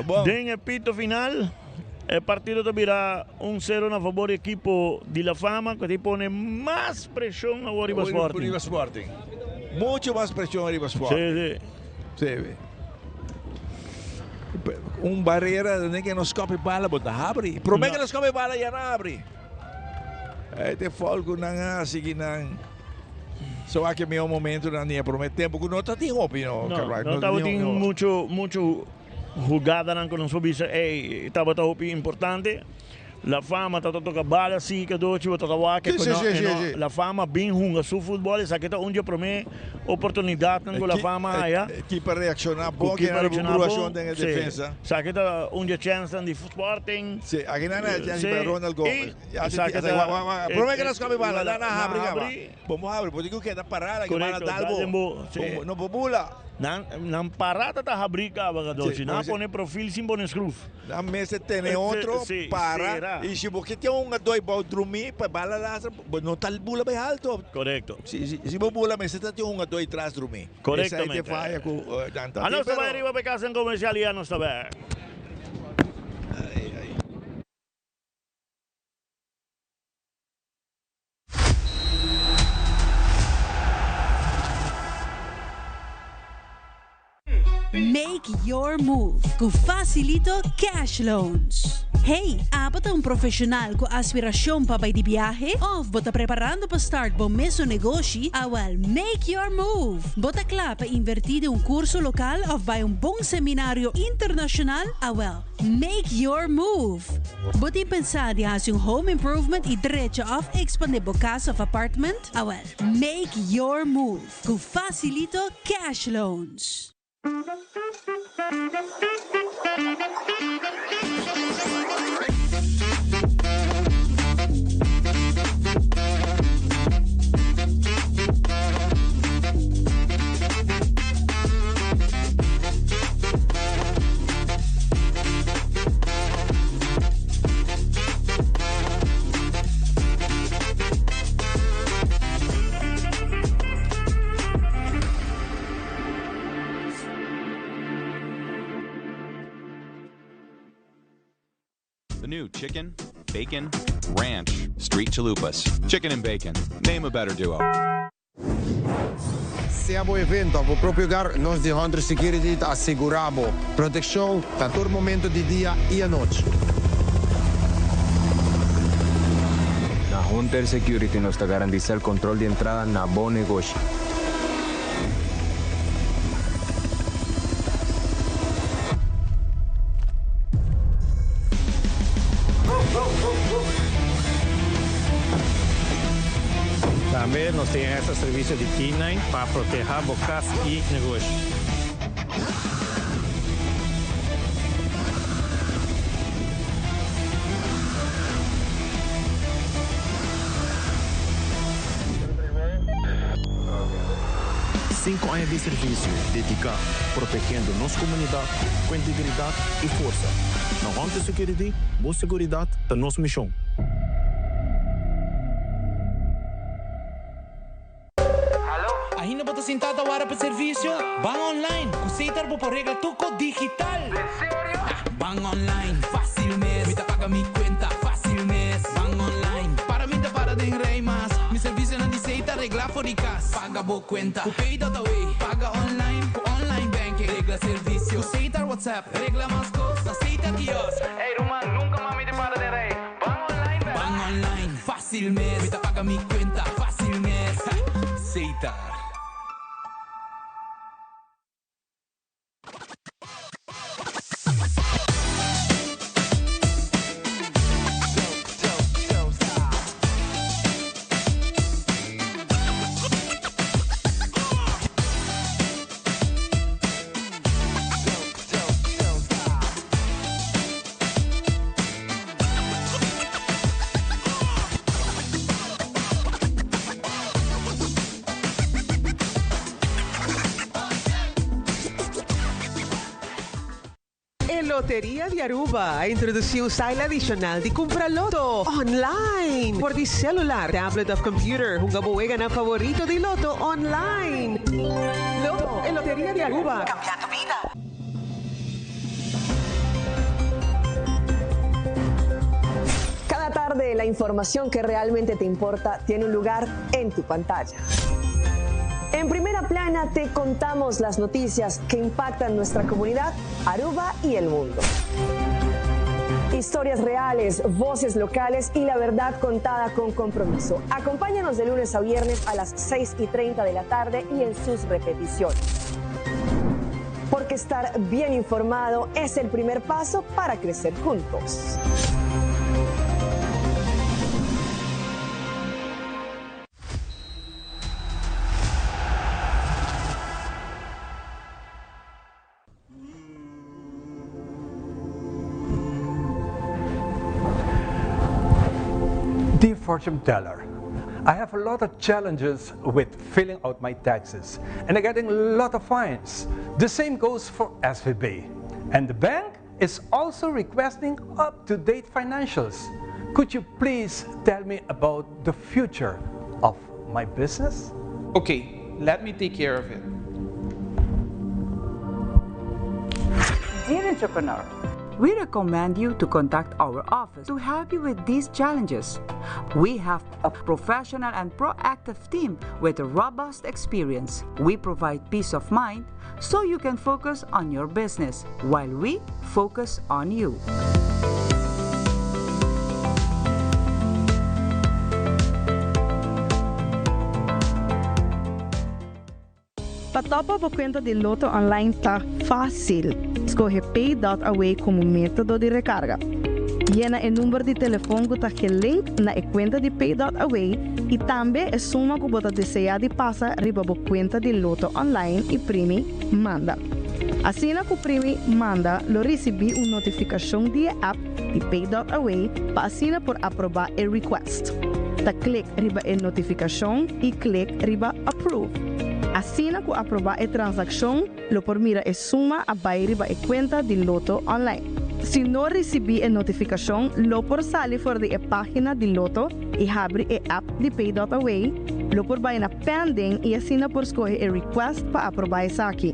Bon. Den e pito final e partido ta bira un sero na fabor di ekipo di La Fama cu ta pone mas presion awor riba Sporting. Riba Sporting. Mucho mas presion riba Sporting. Si, si. Si. Un barrera den que nos scope bala bo ta habri. Prome que nos scope bala ya na habri. Ei te foul cu nan a sigui nan. So aki mihor momento nan di e prome tempo cu no ta tin hopi no. No, no tabatin mucho mucho hugadanan cu nos por bisa ey tabata hopi importante. La Fama ta toca bala si Cadochi bo ta ta wak Sí, sí, sí, sí, sí. La Fama bin hunga su futbol esaki ta un di e prome oportunidadnan cu La Fama haya. Ekipa reacciona Cu bon, ekipa kier reacciona bon, bruacion den e sí. defensa. Esaki ta un di e chensnan di Sporting. Sí, aki nan e chens Sí, pa Ronald Gomez. y esaki ta Prome que nos come bala, nan a habri caba. Bo mo habri, bo tin cu keda pará la Correcto, bala dal bo. dal den bo, sí. Bo no por bula. Nan, nan pará ta ta habrí caba, Cadochi. Sí, Nan a sí. pone profil sin pone schroef. Nan mester tene otro Sí, para. sera. Y si bo ke tin un adoy bou drumí pa bala lastra, bo no ta bula bay alto. Correcto. Si, si, si bo bula mester ta tin un adoy tras drumí. Correctamente. Esai te faya cu nan ta tin, Anos ta pero. bay ariba pa e casa en comercial y anos ta bek. Ay, ay. Make your move ku Facilito Cash Loans. Hey, abo ta un profeshonal ku aspirashon pa bai di biahe? Òf bo ta preparando pa start bo mesun negoshi? Awèl, make your move! Bo ta kla pa invertí den un kurso lokal òf bai un bon seminario internashonal? Awèl, make your move! Bo tin pensá di hasi un home improvement i drecha òf ekspandé bo kas òf apartment? Awèl, make your move ku Facilito Cash Loans! The new chicken, bacon, ranch, street chalupas. Chicken and bacon. Name a better duo. Sea bo evento of bo propio hogar, nos di Hunter Security ta asegura bo proteccion na tur momento di dia y anochi. Na Hunter Security nos ta garantisa el control di entrada na bo negoshi. Tambe nos tin extra servicio di K-nine pa proteha bo cas y negoshi. Cinco aña di servicio dedica protegiendo nos comunidad cu integridad y forsa. Na Hunter Security, bo seguridad ta nos mision. Ainda bo ta sintá ta wara pa servisio? Ban online! Ku Setar bo por regla tur kos digital! Den serio? Ban online, fásil mes! Mi ta paga mi kuenta, fásil mes! Ban online, para mi ta para den rei mas! Mi servisionan di Setar regla for di kas! Paga bo kuenta ku Pay.awe! Paga online ku online banking! Regla servisio ku Setar WhatsApp! Regla mas kos na Setar kiosk! Ey ruman, nunka mas mi ta para den rei! Ban online bèk! Ban online, fásil mes! Mi ta paga mi kuenta, fásil mes! Setar. E Loteria di Aruba a introduci un style adicional di cumpra loto online por di celular, tablet of computer. Hunga bo weganan favorito di loto online. Loto, e Loteria di Aruba, cambiando bida. Cada tarde la información que realmente te importa tiene un lugar en tu pantalla. En primera plana te contamos las noticias que impactan nuestra comunidad, Aruba y el mundo. Historias reales, voces locales y la verdad contada con compromiso. Acompáñanos de lunes a viernes a las 6 y 30 de la tarde y en sus repeticiones. Porque estar bien informado es el primer paso para crecer juntos. Dear fortune teller, I have a lot of challenges with filling out my taxes and I'm getting a lot of fines. The same goes for SVB. And the bank is also requesting up-to-date financials. Could you please tell me about the future of my business? Okay, let me take care of it. Dear entrepreneur, We recommend you to contact our office to help you with these challenges. We have a professional and proactive team with a robust experience. We provide peace of mind so you can focus on your business while we focus on you. Pa topa bo kuenta di Lotto Online ta fásil. Skohe Pay dot Away komo método di rekarga. Yena e number di telefon ku ta gelink na e kuenta di Pay dot Away i tambe e suma ku bo ta deseá di pasa riba bo kuenta di Lotto Online i primi Manda. Asina ku primi Manda lo risibí un notifikashon di e app di Pay dot Away pa asina por aprobá e request. Ta klik riba e notifikashon i klik riba Approve. Asina ku aprobá e transakshon lo por mira e suma a bai riba e kuenta di Lotto Online. Si no risibí e notifikashon lo por sali for di e página di Lotto i habri e app di Pay dot Away, lo por bai na Pending i asina por skohe e request pa aprobá esaki.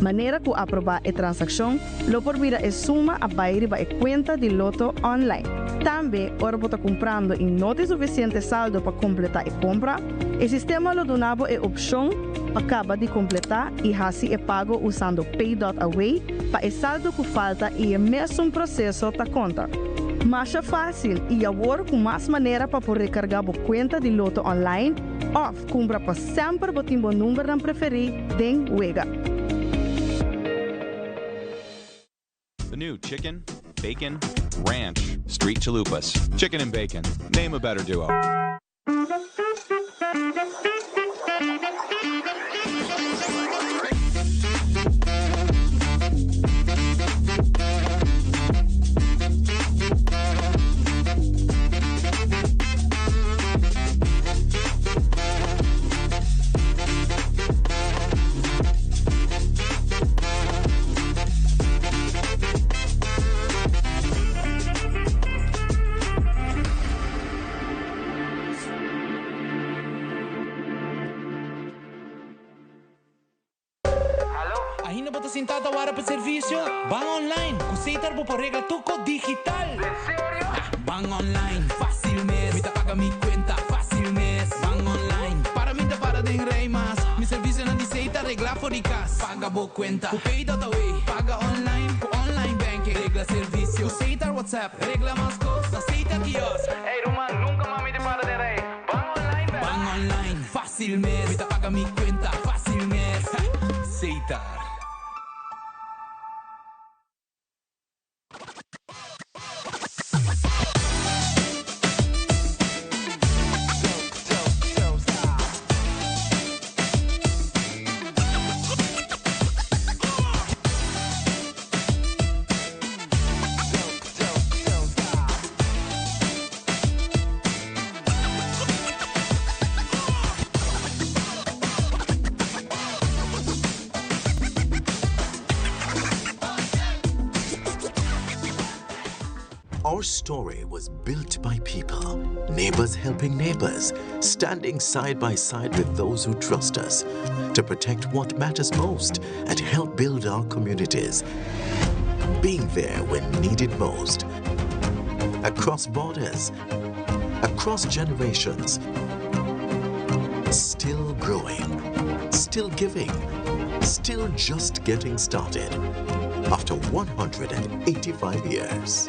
Manera ku aprobá e transakshon lo por mira e suma a bai riba e kuenta di Lotto Online. Tambe ora bo ta kumprando i no tin sufisiente saldo pa kompletá e kompra, E sistema lo duna bo e opshon pa kaba di kompletá i hasi e pago usando Pay dot Away pa e saldo ku falta i e mesun proseso ta konta. Masha fásil i awor ku mas manera pa por rekargá bo kuenta di Lotto online òf kumpra pa semper bo tin bo numbernan preferí den wega. The new chicken, bacon, ranch, street chalupas. Chicken and bacon. Name a better duo. Ainda bo ta sinta ta wara pa servicio? Ban online! Cu Setar bo por regla tur cos digital! Ban online, facil mes! Mi ta paga mi cuenta, facil mes! Ban online, para mi ta para den rij mas! Mi servicionan di Setar regla for di cas! Paga bo cuenta cu Pay.away! Paga online cu online banking! Regla servicio cu Setar WhatsApp! Regla mas cos na Setar Kiosk! Ey ruman, nunca mas mi ta para den rij! Ban online bek! Ban online, facil mes! Mi ta paga mi cuenta, facil mes! Setar. Our story was built by people, neighbors helping neighbors, standing side by side with those who trust us to protect what matters most and help build our communities. Being there when needed most. Across borders, across generations. Still growing, still giving, still just getting started. After 185 years.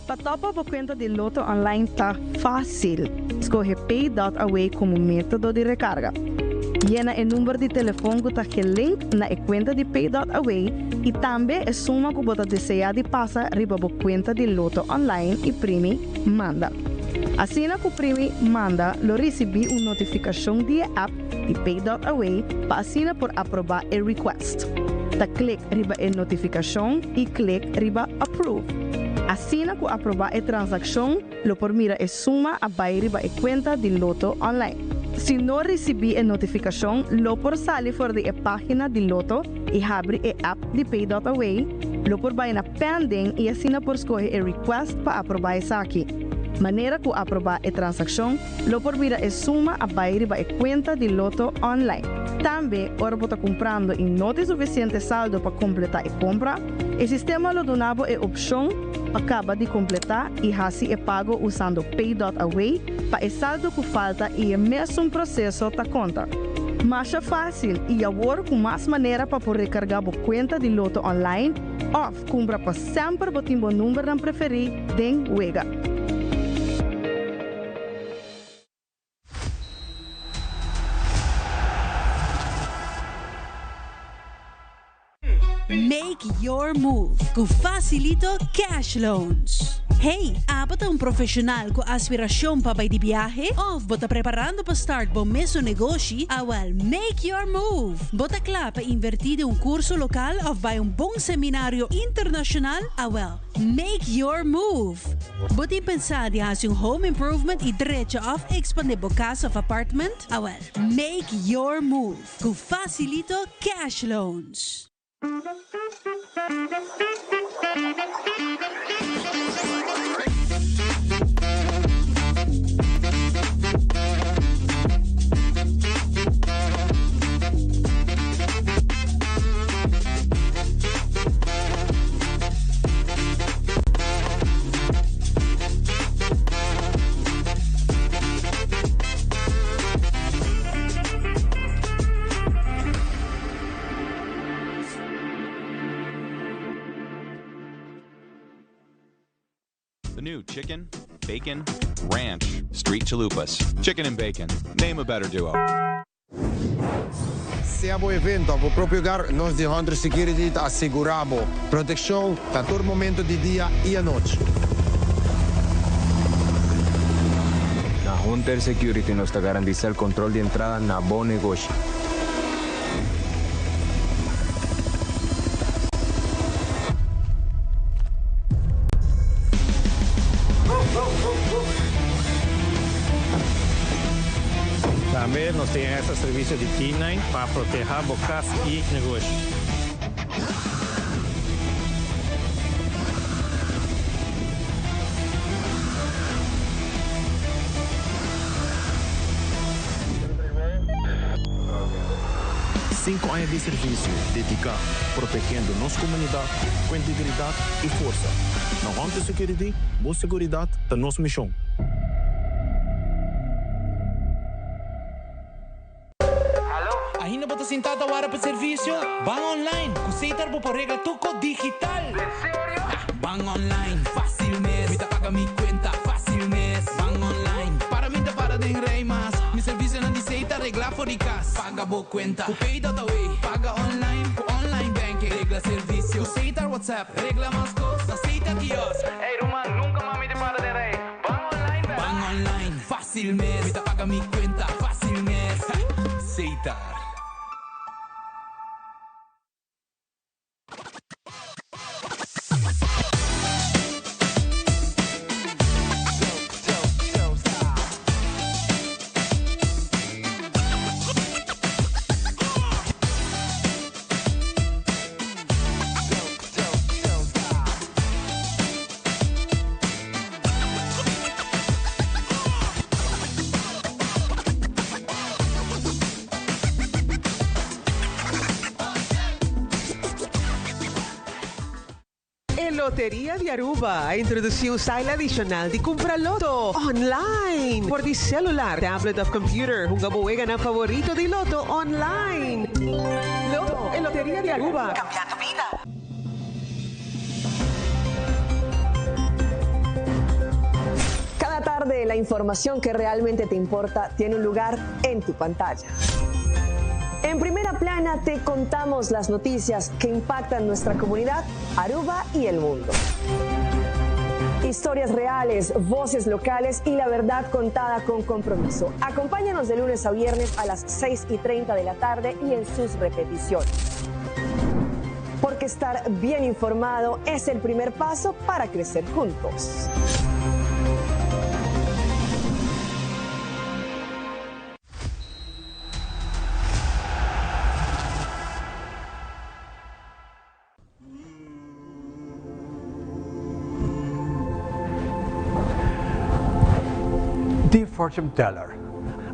Pa topa bo kuenta di Lotto Online ta fásil. Skohe Pay dot Away komo método di rekarga. Yena e number di telefon ku ta gelink na e kuenta di Pay dot Away i tambe e suma ku bo ta deseá di pasa riba bo kuenta di Lotto Online i primi Manda. Asina ku primi Manda lo risibí un notifikashon di e app di Pay dot Away pa asina por aprobá e request. Ta klik riba e notifikashon i klik riba Approve. Asina ku aprobá e transakshon lo por mira e suma a bai riba e kuenta di Lotto Online. Si no risibí e notifikashon lo por sali for di e página di Lotto i habri e app di Pay.Away, lo por bai na Pending i asina por skohe e request pa aprobá esaki. Manera ku aprobá e transakshon lo por mira e suma a bai riba e kuenta di Lotto Online. Tambe, ora bo ta kumprando i no tin sufisiente saldo pa kompletá e kompra, e sistema lo duna bo e opshon pa kaba di kompletá i hasi e pago usando Pay.Away pa e saldo ku falta i e mesun proseso ta konta. Masha fásil i awor ku mas manera pa por rekargá bo kuenta di Lotto Online òf kumpra pa semper bo tin bo numbernan preferí den wega. Make your move ku Facilito Cash Loans. Hey, abo ta un profesional ku aspirashon pa bai di biahe? Of bo ta preparando pa start bo mesun negoshi? Awel, make your move! Bo ta kla pa invertí den un kurso lokal of bai un bon seminario internashonal? Awel, Make your move! Bo tin pensá di hasi un home improvement i drecha òf ekspandé bo kas òf apartment? Awèl, make your move ku Facilito Cash Loans! The new chicken, bacon, ranch, street chalupas. Chicken and bacon. Name a better duo. Sea bo evento of bo propio hogar, nos di Hunter Security ta asegura bo proteccion na tur momento di dia y anochi. Na Hunter Security nos ta garantisa el control di entrada na bo negoshi. Tambe nos tin extra servicio di K-nine pa proteha bo cas y negoshi. Sinku aña di servisio dediká protegiendo nos komunidat ku integridat i forsa. Na Hunter Security, bo seguridat ta nos mishon. Ainda bo ta sintá ta wara pa servisio? Ban online ku Setar bo por regla tur kos digital! Ban online, fácil mes. Mi ta paga mi cuenta, fácil mes. Ban online, para mi ta para den rij mas. Mi servicionan di Setar ta regla for di cas. Paga bo cuenta cu Pay.away. Paga online cu online banking. Regla servicio cu Setar WhatsApp. Regla mas cos na Setar kiosk. Ey ruman, nunca mas mi ta para den rij. Ban online bek. Ban online, fácil mes. Mi ta paga mi cuenta, fácil mes. Setar. E Loteria di Aruba a introduci un style adicional di cumpra loto online por di celular, tablet of computer. Hunga bo weganan favorito di loto online. Loto, e Loteria di Aruba, cambiando bida. Cada tarde la información que realmente te importa tiene un lugar en tu pantalla. En primera plana te contamos las noticias que impactan nuestra comunidad, Aruba y el mundo. Historias reales, voces locales y la verdad contada con compromiso. Acompáñanos de lunes a viernes a las 6 y 30 de la tarde y en sus repeticiones. Porque estar bien informado es el primer paso para crecer juntos. Dear fortune teller,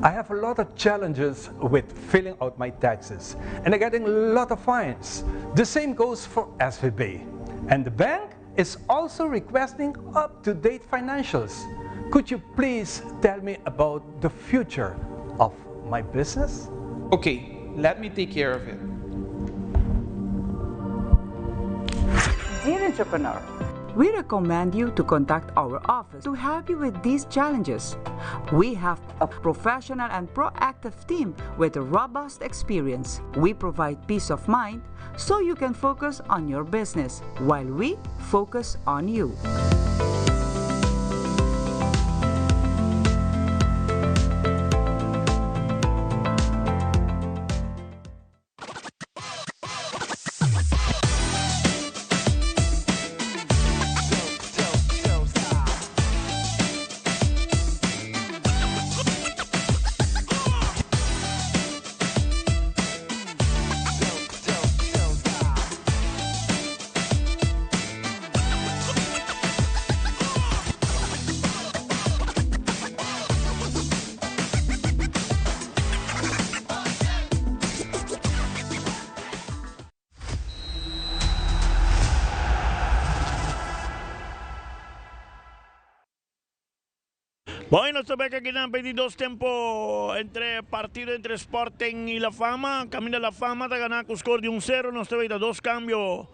I have a lot of challenges with filling out my taxes and I'm getting a lot of fines. The same goes for SVB. And the bank is also requesting up-to-date financials. Could you please tell me about the future of my business? Okay, let me take care of it. Dear entrepreneur, we recommend you to contact our office to help you with these challenges. We have a professional and proactive team with a robust experience. We provide peace of mind so you can focus on your business while we focus on you. Bueno, nos bek aki nan p'e dos tempo entre partido entre Sporting y La Fama. Caminda La Fama ta gana cu score di un cero. Nos ta weta dos cambio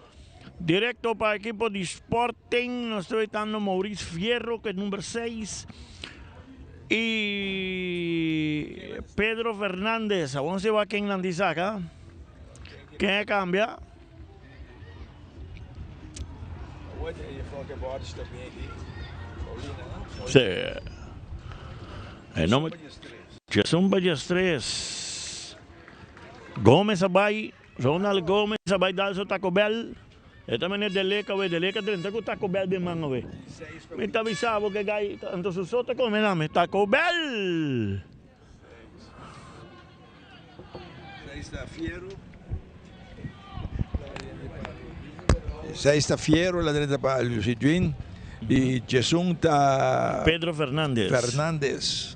directo pa equipo di Sporting. Nos ta wetando Maurice Fierro cu e number 6 y Pedro Fernandez. Awor nos wak ken nan di saca. Ken a cambia? Sí. E nomber Jason Ballesteros. Gomez a bai, Ronald Gomez a bai dal su Taco Bell. E ta meneer Deleca we, Deleca drenta cu Taco Bell den man awe. Mi ta bisa bo ke gai, anto su so ta come name, Taco Bell. Seis ta Fierro, la drenta pa Lucidwin y Chesun ta Pedro Fernandez. Fernandez.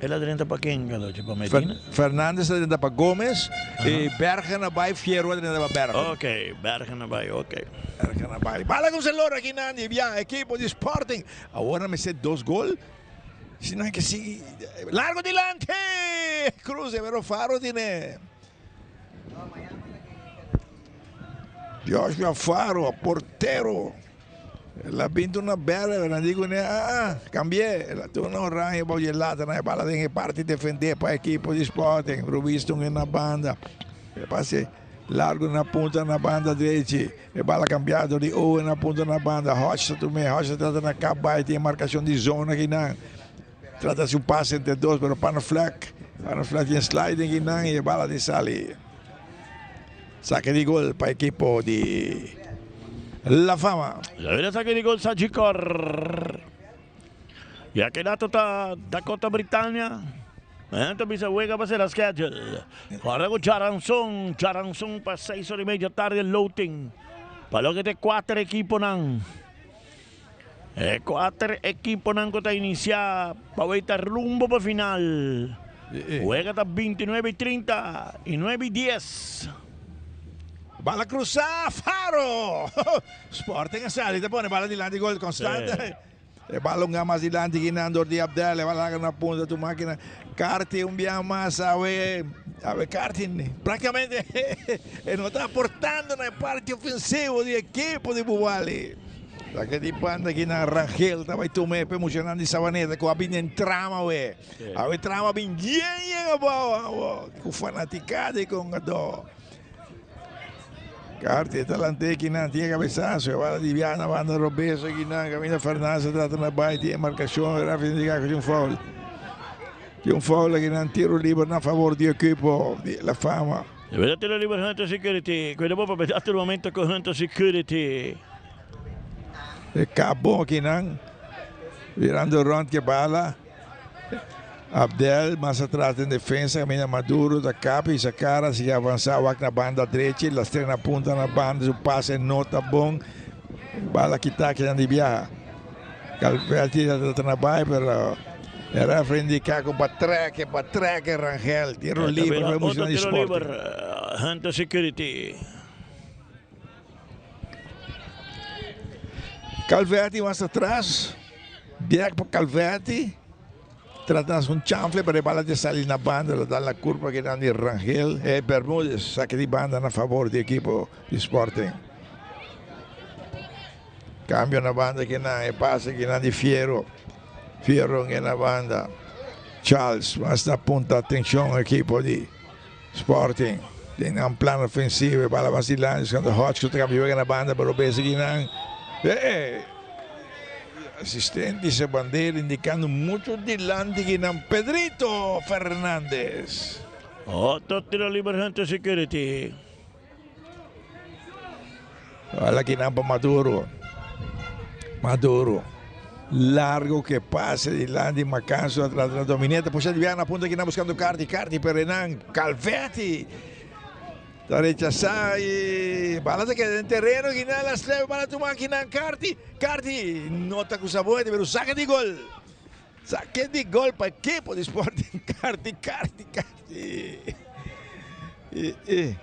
El a drenta pa ken, Galochi? Pa Medina? Fernandez a drenta pa Gomez y Bergen a bay, Fierro a drenta pa Bergen. Ok, Bergen a bay, ok. Bergen a bay. Bala con Celor aki nan di bia ekipo di Sporting. Awor nan mester dos gol. Si nan ke sigui largo dilanti! Cruze, pero Faro tiene. Joshua Faro, portero. El a bintu na bèl, el a di kuné, ah, ah, kambi'é. El a tuna oranje bou dje lata nan e bala den e parti defendé pa ekipo di Sporting. Ruiz tun na banda. E pase largo na punta na banda drechi. E bala kambiá dor di Owen na punta na banda. Hodge ta tum'é. Hodge ta trata na kap bai. Tin e markashon di zona kinan. Trata hasi un pase entre dos, pero Panneflek, Panneflek tin sliding kinan i e bala tin sali. Sake di gol pa ekipo di La Fama. Ya bira sake di gol Sagicor. Ya ke dato ta Dakota Britannia. Ta bisa wega pa sera schedule. Ora ku Charanson, Charanson pa seis ora y media tarde loting. Pa loke ta e kuater ekiponan. E kuater ekiponan ku ta inisiá pa wei ta rumbo pa final. Wega ta 29 y 30 y 9 y 10. Bala krusá, Faro! Sporting a sali ta pone bala dilanti gol Constante. E bala un mas dilanti kinan dor di Abdel. E bala laga na punta tu makina. Carti un bia mas awe. Awe Carti praktikamente e no ta aportando na e parti ofensivo di ekipo di Bubali. Lake di banda kinan Rangel ta bai tuma e pe muchanan di Savaneta ku a bini den trama awe. Awe trama bin yen yen abou awo ku fanaticada i kon ado. Carti ta lant'é kinan tin e cabesazo e bala di bia na banda robeso kinan caminda Fernandes ta trata na bai tin e marcacion e referee indica cu tin un foul. Tin un foul akinan tiro liber na favor di equipo di La Fama. Debe tiro liber Hunter Security. Cuida bo pa otro momento cu Hunter Security. E cabo aki nan. Virando rond ke bala. Abdel mas atras den defensa caminda Maduro ta kap y sa cara sigue avansa wak na banda drechi Lastre na punta na banda su pase no ta bon bala kita aki nan di biaha Calvelti ta trata na bay pero e referee indica cu pa trek pa trek Rangel tiro liber pa e muchanan di Tiro liber Sporting. Hunter Security. Calverti mas atras, biek pa Calverti, trata un chanfle pero e bala ta sali na banda, lo dal na curpa kinan di Rangel, e Bermudez saki di banda na favor di ekipo di Sporting. Cambio na banda kinan, e pase kinan di Fierro, Fierro na banda, Charles mas na punta atencion ekipo di Sporting den nan plan ofensivo e bala mas dilanti buscando Hodge cu ta cambia wega na banda pero besi ki nan e asistente se bandera indicando mucho dilanti ki nan Pedrito Fernandez. Otro tiro liber Hunter Security. Bala ki nan pa Maduro. Maduro. Largo que pase dilanti Macanso atrás na Domineta. Pusha di na punta ki nan buscando Carti. Carti pero nan Calvetti. Ta rechazá y bala ta queda en terreno. Ki nan las leve bala tuma ki nan Carti. Carti no ta cruza boete pero saca di gol. Saque di gol pa equipo di Sporting. Carti, Carti, Carti. E, e.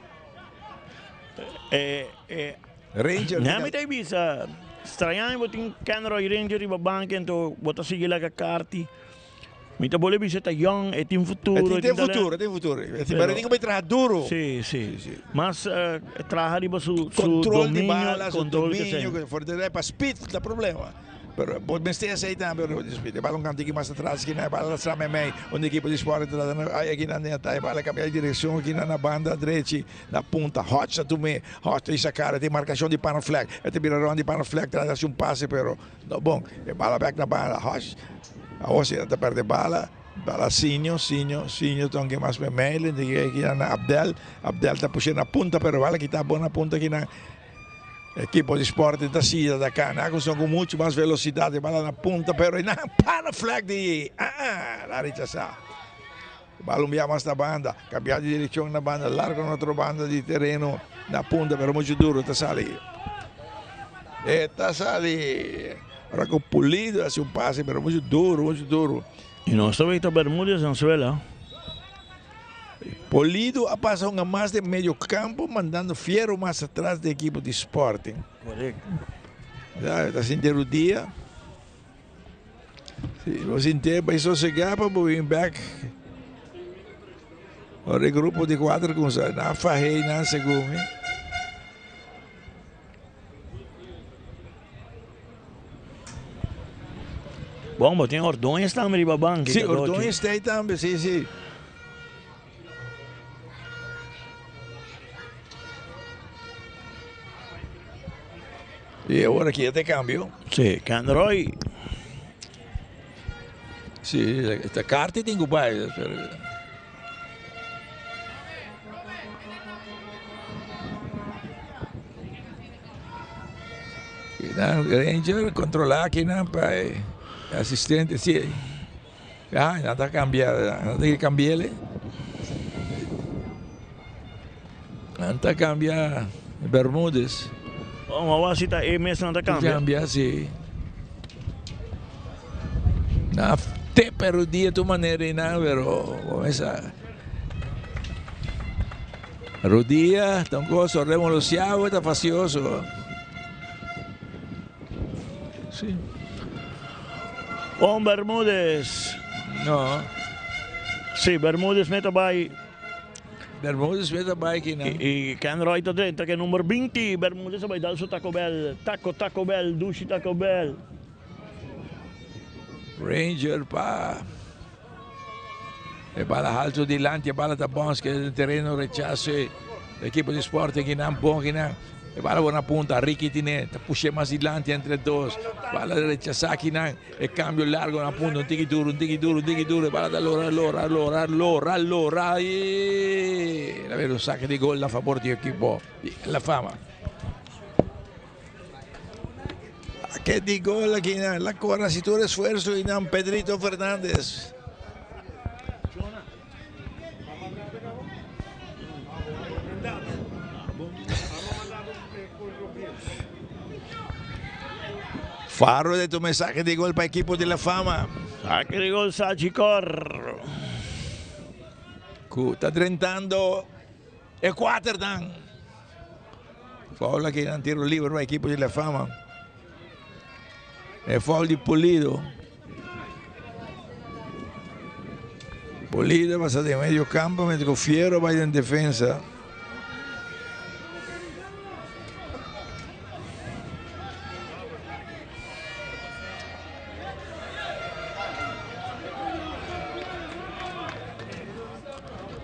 Eh, eh. Ranger. Nè mi ta bisa straña bo tin Kenroy Ranger riba banca ento bo ta sigui laga Carti. Mi ta bole bisa ta young, e tin futuro. E tin futuro, e tin futuro. E tin, pero e tin ku bai traha duro. Si, si. Mas traha riba su su Control di dominio, bala, su control que dominio, sea. for de pa speed ta problema. Pero bo mester esei tambe ora di speed. E bala un kantiki mas atras aki na e bala lastra meimei un ekipo di Sporting ta trata ay aki nan den ata e bala kambia di direkshon aki nan na banda drechi na punta Hodge ta tum'é Hodge ta hisa kara tin markashon di Panaflek e ta bira rònt di Panaflek trata di hasi un pase pero no bon e bala bèk na banda Hodge awor si nan ta pèrdè bala bala Sinio Sinio Sinio ta un ke mas meimei lente aki nan na Abdel Abdel ta push'é na punta pero bala kita bon na punta aki nan. Ekipo di Sporting ta sida ta cana cu son cu mucho mas velocidad e bala na punta pero e nan para flag di ah la rechasa. Bala un bia mas na banda, cambia di direccion na banda, largo na otro banda di tereno na punta pero mucho duro ta sali. E ta sali ora cu Pulido haci un pase pero mucho duro, mucho duro. Y nos ta weta Bermudez na suela. Polido a pasa hunga mas den medio campo mandando Fierro mas atras di ekipo di Sporting. Correcto. Ya, ta sinti rudia. Si, bo sinti bai sosega pa bo bin back. Ora e grupo di cuatro kumsa na fahei nan segun mi. Bon, bo tin Ordóñez tambe riba banki. Sí, Ordóñez ta ahí tambe, sí, sí. Y ahora aquí este cambio. Sí, Canroy. Sí, esta carta tiene que pero... Kinan Ranger controla kinan pa e asistente si. Ah, nan ta cambia, nan ta cambiele. Nan ta cambia Bermudez. Oh, ma wasi ta e mes nan ta cambia. Cambia si. Na te pero dia tu manera y nan pero comienza. Rodia, ta un cosa, remolosiado, ta fastioso. Sí. Juan Bermúdez. No. Sí, Bermúdez meta bai. Bermúdez meta bai aquí, no. Y Ken Roy ta drenta, que número 20. Bermúdez a bai dal su Taco Bell. Taco, Taco Bell, dushi Taco Bell. Ranger pa. E bala halto dilanti, e bala ta bons, que den terreno rechazo e equipo di Sporting kinan bon kinan. E bala bo na punta, Ricky tine, ta pushe mas dilanti entre dos. Bala rechasa akinan, e cambio largo na punta, un tiki duro, un tiki duro, un tiki duro. E bala ta lora, lora, lora, lora, lora y ta bira un saque di gol na favor di equipo di La Fama. Saque di gol akinan, la cora si tur esfuerzo y nan Pedrito Fernandez. Faro de tu mensaje di gol pa equipo di La Fama. Saque di gol Sagicor. Cu ta drentando e cuaternan. Foul aki nan tiro liber pa equipo di La Fama. E foul di Pulido. Pulido pasa den medio campo mientras cu Fierro bay den defensa.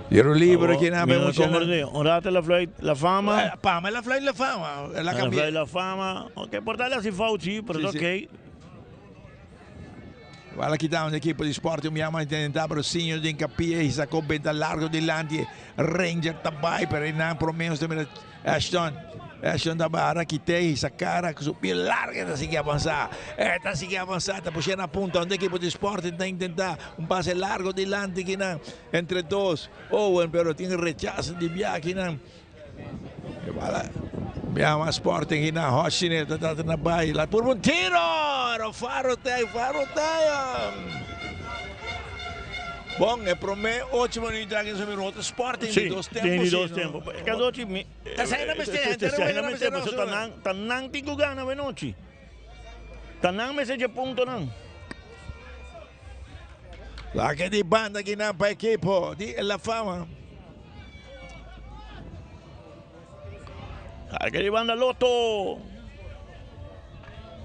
Tiro libre aquí na Mira como Un rato la fluit la fama. Pama la fluit la fama. La fluit la fama. Ok, por tal así fout sí, pero sí, ok. Bala kita un equipo di Sporting Miami intenta pero Sinho de Capilla y sacó benta largo delante. Ranger tabay pero nan por menos de Ashton. Ashton ta bara kite y sacara cu su pie largo esta sigui avanza. Esta sigui avanza ta pushe na punta un equipo di Sporting ta intenta un pase largo dilanti kinan entre dos. Owen pero tin rechazo di bia kinan. E bala bia mas Sporting kinan Hoshine ta trata na bay la purba un tiro pero Faro tey Faro tey. Bon, e prome ocho minuut aki nos a mira un otro Sporting di dos tempo. Sí, di dos tempo. Cadochi, mi... Ta sa na mester, henter Ta sa na mester, pasobra ta nan, ta nan tin ku gana awenochi. Ta nan mester dje puntonan. Lake di banda aki nan pa ekipo di La Fama. Sake di banda Lotto.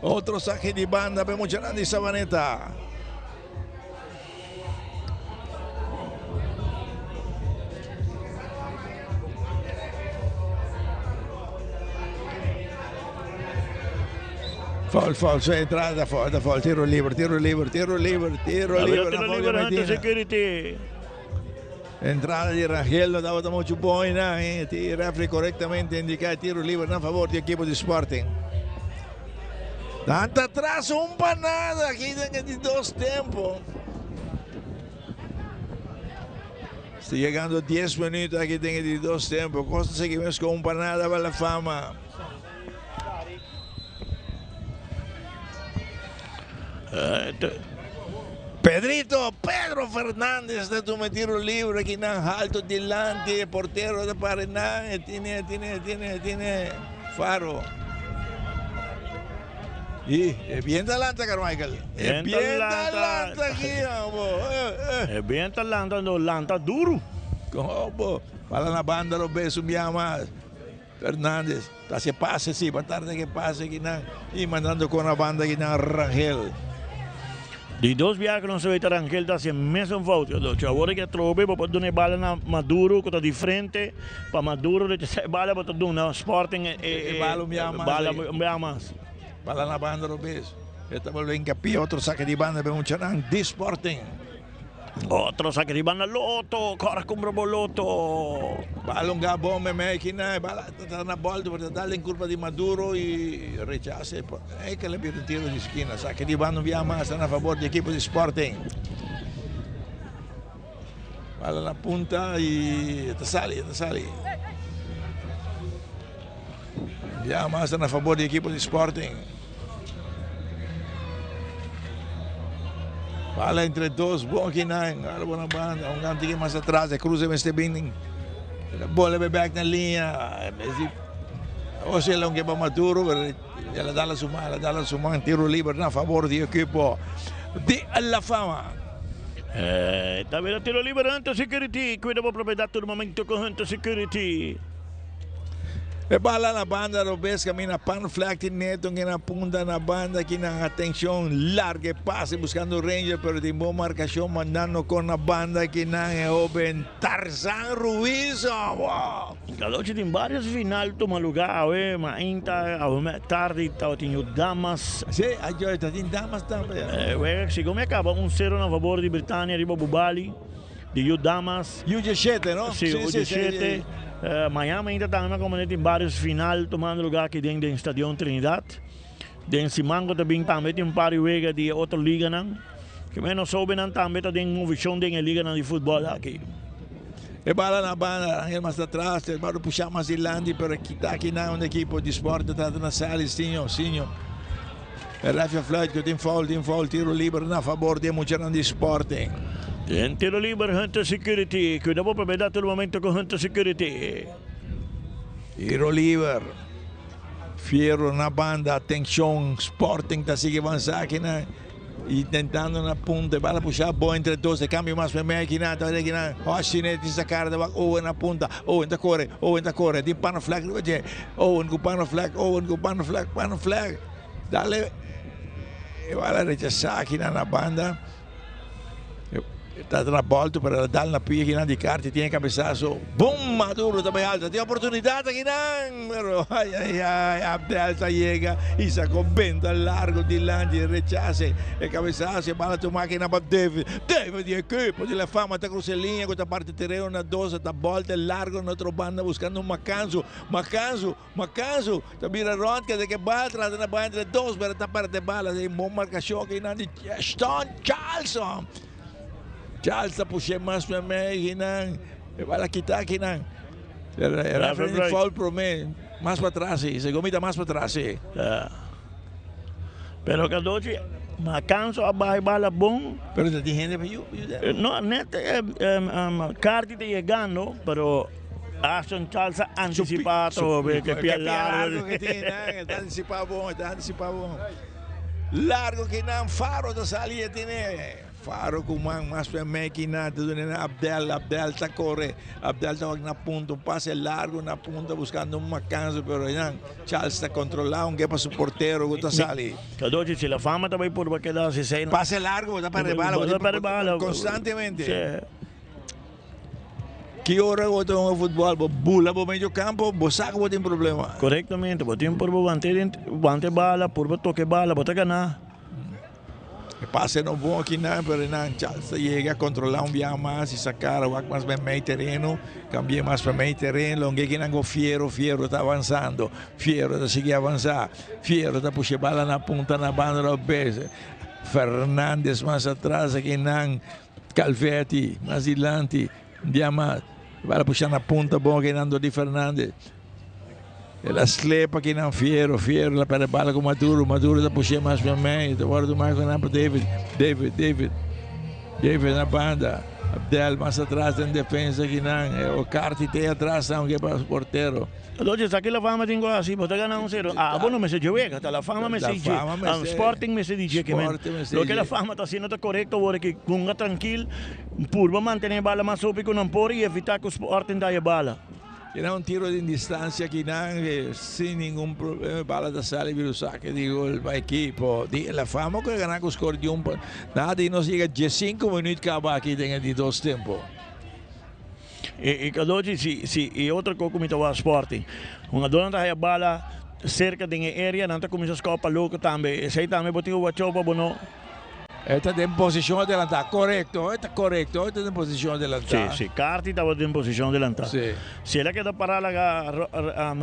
Otro sake di banda pa e muchanan di Savaneta. Foul, foul, su entrada, foul, foul, tiro libre, tiro libre, tiro libre, tiro libre. Tiro libre, security. Entrada di Rangel no tabata mucho buena. Eh. E referee correctamente indica tiro libre na favor di equipo di Sporting. Tanta atrás un pa nada aquí den di dos tempo. Está llegando 10 minutos aquí den di dos tempo. Costa seguimos con un pa nada para la fama. Pedrito, Pedro Fernandez ta tuma tiro libre aki nan halto dilanti e portero ta para nan e tine tine tine tine Faro. Y e bien ta lanta Carmichael. E bien ta lanta aki amo. E bien ta lanta no lanta duro. Como para na banda lo beso mi ama. Fernandez ta haci pase si, pa tarde ke pase kinan y mandando con a banda kinan Rangel. Di dos biaha ku nos a weta Rangel ta haci e mesun fout. Ocho awor ke atrobe bo por duna e bala na Maduro ku ta di frente pa Maduro rechasa e bala bo ta duna Sporting e bala un biaha mas. Bala un biaha mas. Bala na banda robes. E ta bolbe hincapia otro saque di banda pa e muchanan di Sporting. Otro saque di banda Loto, kòrda kumpra bo Loto. Balon Gabon meme kina e bala ta na bolto pero ta dal den curpa di Maduro y rechace e ke le bira un tiro di esquina. Saque di banda un bia mas ta na favor di equipo di Sporting. Bala na punta y ta sali, ta sali. Bia mas ta na favor di equipo di Sporting. Bala entre dos, bon kinan, bala bona banda, un gan tiki mas atras, e cruze mester bin, bola be back na linea, o si el aunque pa Maduro, pero el a dala su man, el a dala su man, tiro libre na favor di equipo di La Fama. Eh, ta bira tiro libre Hunter Security, cuida bo propiedad tur momento con Hunter Security. E bala na banda robes camina Panflak tin neto na punta na banda aki nan atencion larga e pase buscando Ranger pero tin bon marcacion mandando con na banda aki nan e hoben Tarzan Ruiz wow. Galochi tin varios final tuma lugar awe mainta awe me tardi tabatin yu damas. Si, ayo ta tin damas tambe. E wega segun mi a caba un cero na fabor di Britania riba Bubali. Di yu damas. Yu djeshete, no? Si, yu djeshete. Mañan mainta tambe mi a komprende tin varios final tumando lugar aki den den Stadion Trinidad. Den siman ku ta bin tambe tin un par di wega di e otro liganan. Ke menos hobennan tambe ta den movishon den e liganan di futbòl aki. E bala na banda, Angel mas atras, e bala pusha mas dilanti, pero kita akinan un ekipo di Sport ta trata na sali, Sinjo, Sinjo. E ref a fluit ku tin foul, tin foul, tiro liber na fabor di e muchanan di Sporting. Den tiro liber Hunter Security, kuida bo propiedad tur momento ku Hunter Security. Tiro liber, Fierro na banda, atencion, Sporting ta sigui avansa akinan. Intentando na punta, e bala pusha bo entre dos, e cambio mas pa mei akinan, ta akinan, Hosine tin sa cara ta wak Owen na punta, Owen ta core, Owen ta core, tin Panaflek riba dje, Owen cu Panaflek, Owen cu Panaflek, Panaflek, dale, e bala rechasa akinan na banda. Ta na bolto pero el a dal na pia kinan di Carti tin e cabesazo. Boom! Maduro ta bay alto. Tin oportunidad akinan pero ay ay ay Abdel ta yega y sacó benta largo dilanti e rechace e cabesazo e bala tuma akinan pa David. David di equipo di La Fama ta cruza e linea cu ta parti tereno na dos ta bolta largo na otro banda buscando Macanzo. Macanzo! Macanzo ta bira rond kende ke bal trata na bai entre dos pero ta perde bala den bon marcacion kinan di Ashton Charlson. Charles ta pushe mas meme kinan e bala kita kinan. E referee di foul prome mas patras si segun mi ta mas patras si. Pero Cardochi Macanzo a baha e bala bon. Pero ta tin hende pa yuda. No net Carty ta yegando pero. Ashton Charles a anticipa atrobe ke pia largo. Ke pia largo ke tin nan, e ta anticipa bon, e ta anticipa bon. Largo ki nan, Faro ta sali e tine. Faro ku man mas pe mei ki nan, ta duna na Abdel, Abdel ta kore, Abdel ta wak na punta, un pase largo na punta buskando un makanso, pero nan Charles ta kontrola un ke pa su portero ku ta sali. Kadochi, si la fama ta bai purba keda si sei. Pase largo, ta perde bala, konstantemente. Ki ora bo ta hunga futbol bo bula bo medio campo bo sa ku bo tin problema. Korektamente, bo tin por bo wante den wante bala, por bo toke bala, bo ta gana. E pase no bon aki nan, pero nan Charles ta yega kontrola un biaha mas i saka a wak mas ben mei tereno, kambia mas pa mei tereno, longe ki nan go Fiero, Fiero ta avansando, Fiero ta sigui avansa, Fiero ta pusha e bala na punta na banda robes, Fernandez mas atras aki nan. Calvetti mas dilanti dia mas bala pusha na punta bon kinan dor di Fernandez el a slepa kinan Fiero Fiero la perde bala ku Maduro Maduro ta pushe mas pa mei ta wòrdu mas kinan pa David David David David na banda Abdel mas atras den defensa kinan e Carti te atras aunke pa portero. Entonces esaki la fama tin ku hasi, bo ta gana un sero. Abo no mester dje wega, ta la fama mester dje. Sporting mester di dje kimen. Loke la fama ta hasiendo ta korekto awor aki. Hunga trankil, purba mantene e bala mas hopi ku nan por i evita ku Sporting ta haña bala. Kinan un tiro den distancia kinan sin ningun problema e bala ta sali bira un sake di gol pa ekipo di la fama ku a gana ku skor di un pa nada i nos yega diesinko minuut kaba aki den e di dos tempo. E Cadochi si si e otro ko ku mi ta wak Sporting. Hungadornan ta haya bala serka den e area nan ta kuminsá skòp pa loko tambe. Esei tambe bo tin ku wachou pa bo no. E ta den posishon adelantá, korekto, e ta korekto, e ta den posishon adelantá. Si, si, Carty tabata den posishon adelantá. Si. Si el a keda pará laga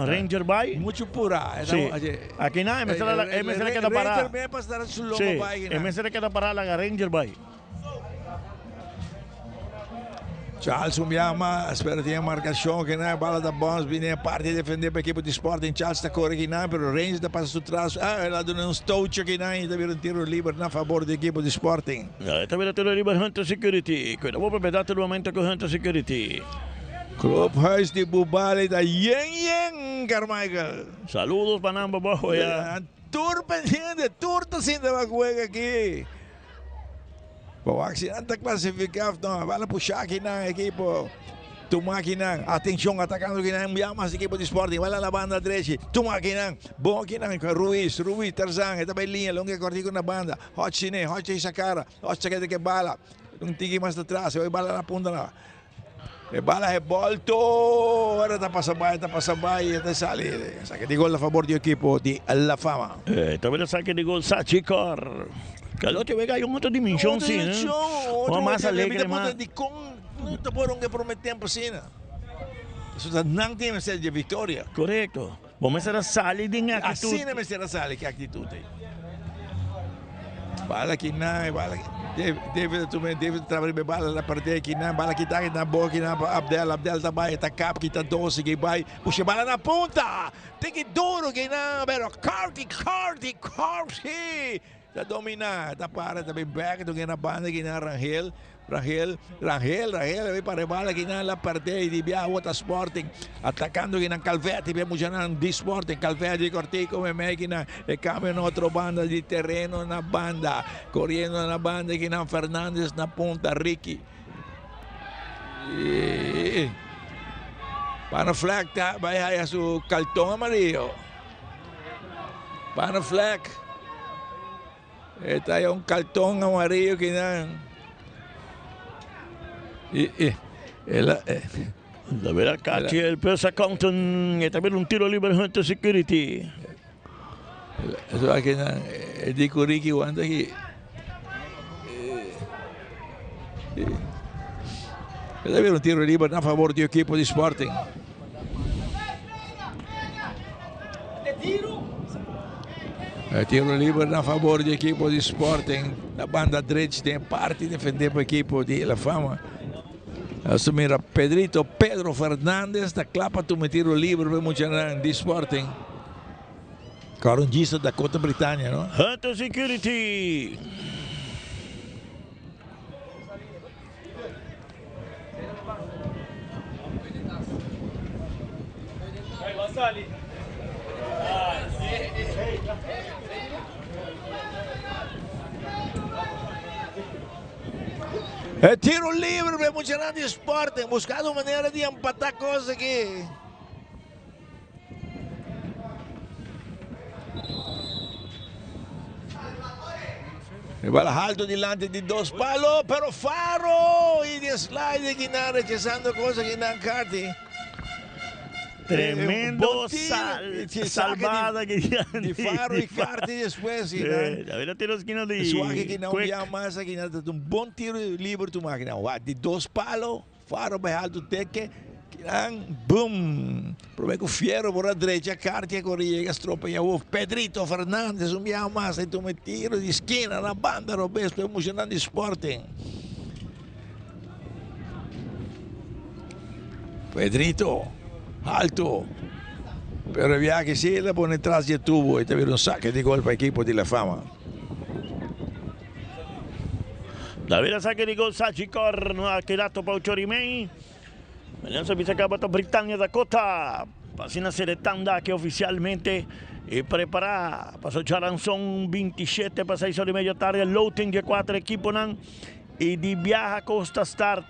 Ranger bai. Muchu purá. Si. Aki nan e mester a e mester a keda pará. Ranger me pa sta su lomba bai aki nan. Si, e mester a keda pará laga Ranger bai. Charles un biaha mas, pero tin e marcacion que na bala ta bons bini e parti defende pa equipo di Sporting. Charles ta core kinan, pero Rangers ta pasa su tras. Ah, el a duna un stootje kinan y ta bira un tiro liber na favor di equipo di Sporting. Ya, e ta bira tiro liber Hunter Security. Cuida bo propiedad tur momento cu Hunter Security. Clubhuis di Bubali ta yen yen, Carmichael. Saludos pa nan babajo ya. Tur pendiente, tur ta sinta wak wega aki. Pa wak si nan ta klasifiká of no. Bala pusha aki nan ekipo. Tuma akinan, atencion, atacando akinan, un biaha mas ekipo di Sporting, bala na banda drechi, tuma akinan, bon akinan, Ruiz, Ruiz, Tarzan, e ta bay liña, longa e cortico na banda, Hodge sine, Hodge ta hisa cara, Hodge ta keda ke bala, un tiki mas atras, e bay bala na punta na. E bala e bolto, ora ta pasa bay, ta pasa bay, e ta sali. Saque di gol a favor di ekipo di La Fama. E ta bira saque di gol Sachi Cor. Calote wega hay un otro dimension si, eh? Otro mas alegre mas. Di con no ta por un prome tempo asina. Eso ta nan tin mester di victoria. Correcto. Bo mester a sali den actitud. Asina mester a sali ki actitud ei. Bala ki nan, bala ki David a tuma, David a traba riba e bala, el a perde ki nan, bala kita ki nan, bo ki nan pa Abdel, Abdel ta bai, ta kap kita dos, sigui bai, pusha e bala na punta, tiki duro ki nan, pero Carty, Carty, Carty ta domina, ta para, ta bin bek, ta na banda ki nan Rangel, Rangel, Rangel, Rangel, a para e bala ki nan, la perde y di biaha wota Sporting, atacando ki nan Calvetti, be muchanan di Sporting, Calvetti cortico me mei ki nan, e cambio na otro banda di terreno na banda, corriendo na banda ki nan Fernandez na punta, Ricky. E, Pana Fleck ta bai haya su cartón amarillo. Pana Fleck. E ta un cartón amarillo ki nan. E, e, el, e. Da vera Kachi el presa Compton e ta bira un tiro liber Hunter Security. Eso aki nan e di ku Ricky wanta aki. E ta bira un tiro liber na favor di ekipo di Sporting. E tiro liber na favor di ekipo di Sporting. Na banda drechi den parti defende pa ekipo di La Fama. Nos mira Pedrito Pedro Fernandez ta kla pa tuma e tiro liber pa e muchanan di Sporting. Korongista Dakota Britania, no? Hunter Security. E tiro libre pa e muchanan di Sporting buscando manera di empata cos aki. E bala alto dilanti di dos palo, pero Faro y di slide kinan rechazando cosa kinan Carty. Tremendo salvada di Faro y Carty despues. A tiro esquina di Suaki kinan un bia mas kinan un bon tiro libre tu makina. Di dos palo. Faro bai alto teke, kinan boom! Prome ku Fierro por a drecha Cartier kore yega stropa i awor Pedrito Fernandez un biaha mas a tuma e tiro di skina na banda robes pa e muchanan di Sporting. Pedrito alto pero e biaha si el a pone tras di e tubo i ta bira un sake di gol pa ekipo di La Fama. David a saki di gol Sachi Cor no a keda topa ocho rimei. Meneer bisa kaba ta Britania Dakota pa asina sere tanda aki oficialmente y prepara paso djaranson 27 pa 6 ora y media tarde loting dje cuatro equiponan y di biaha Costa Start.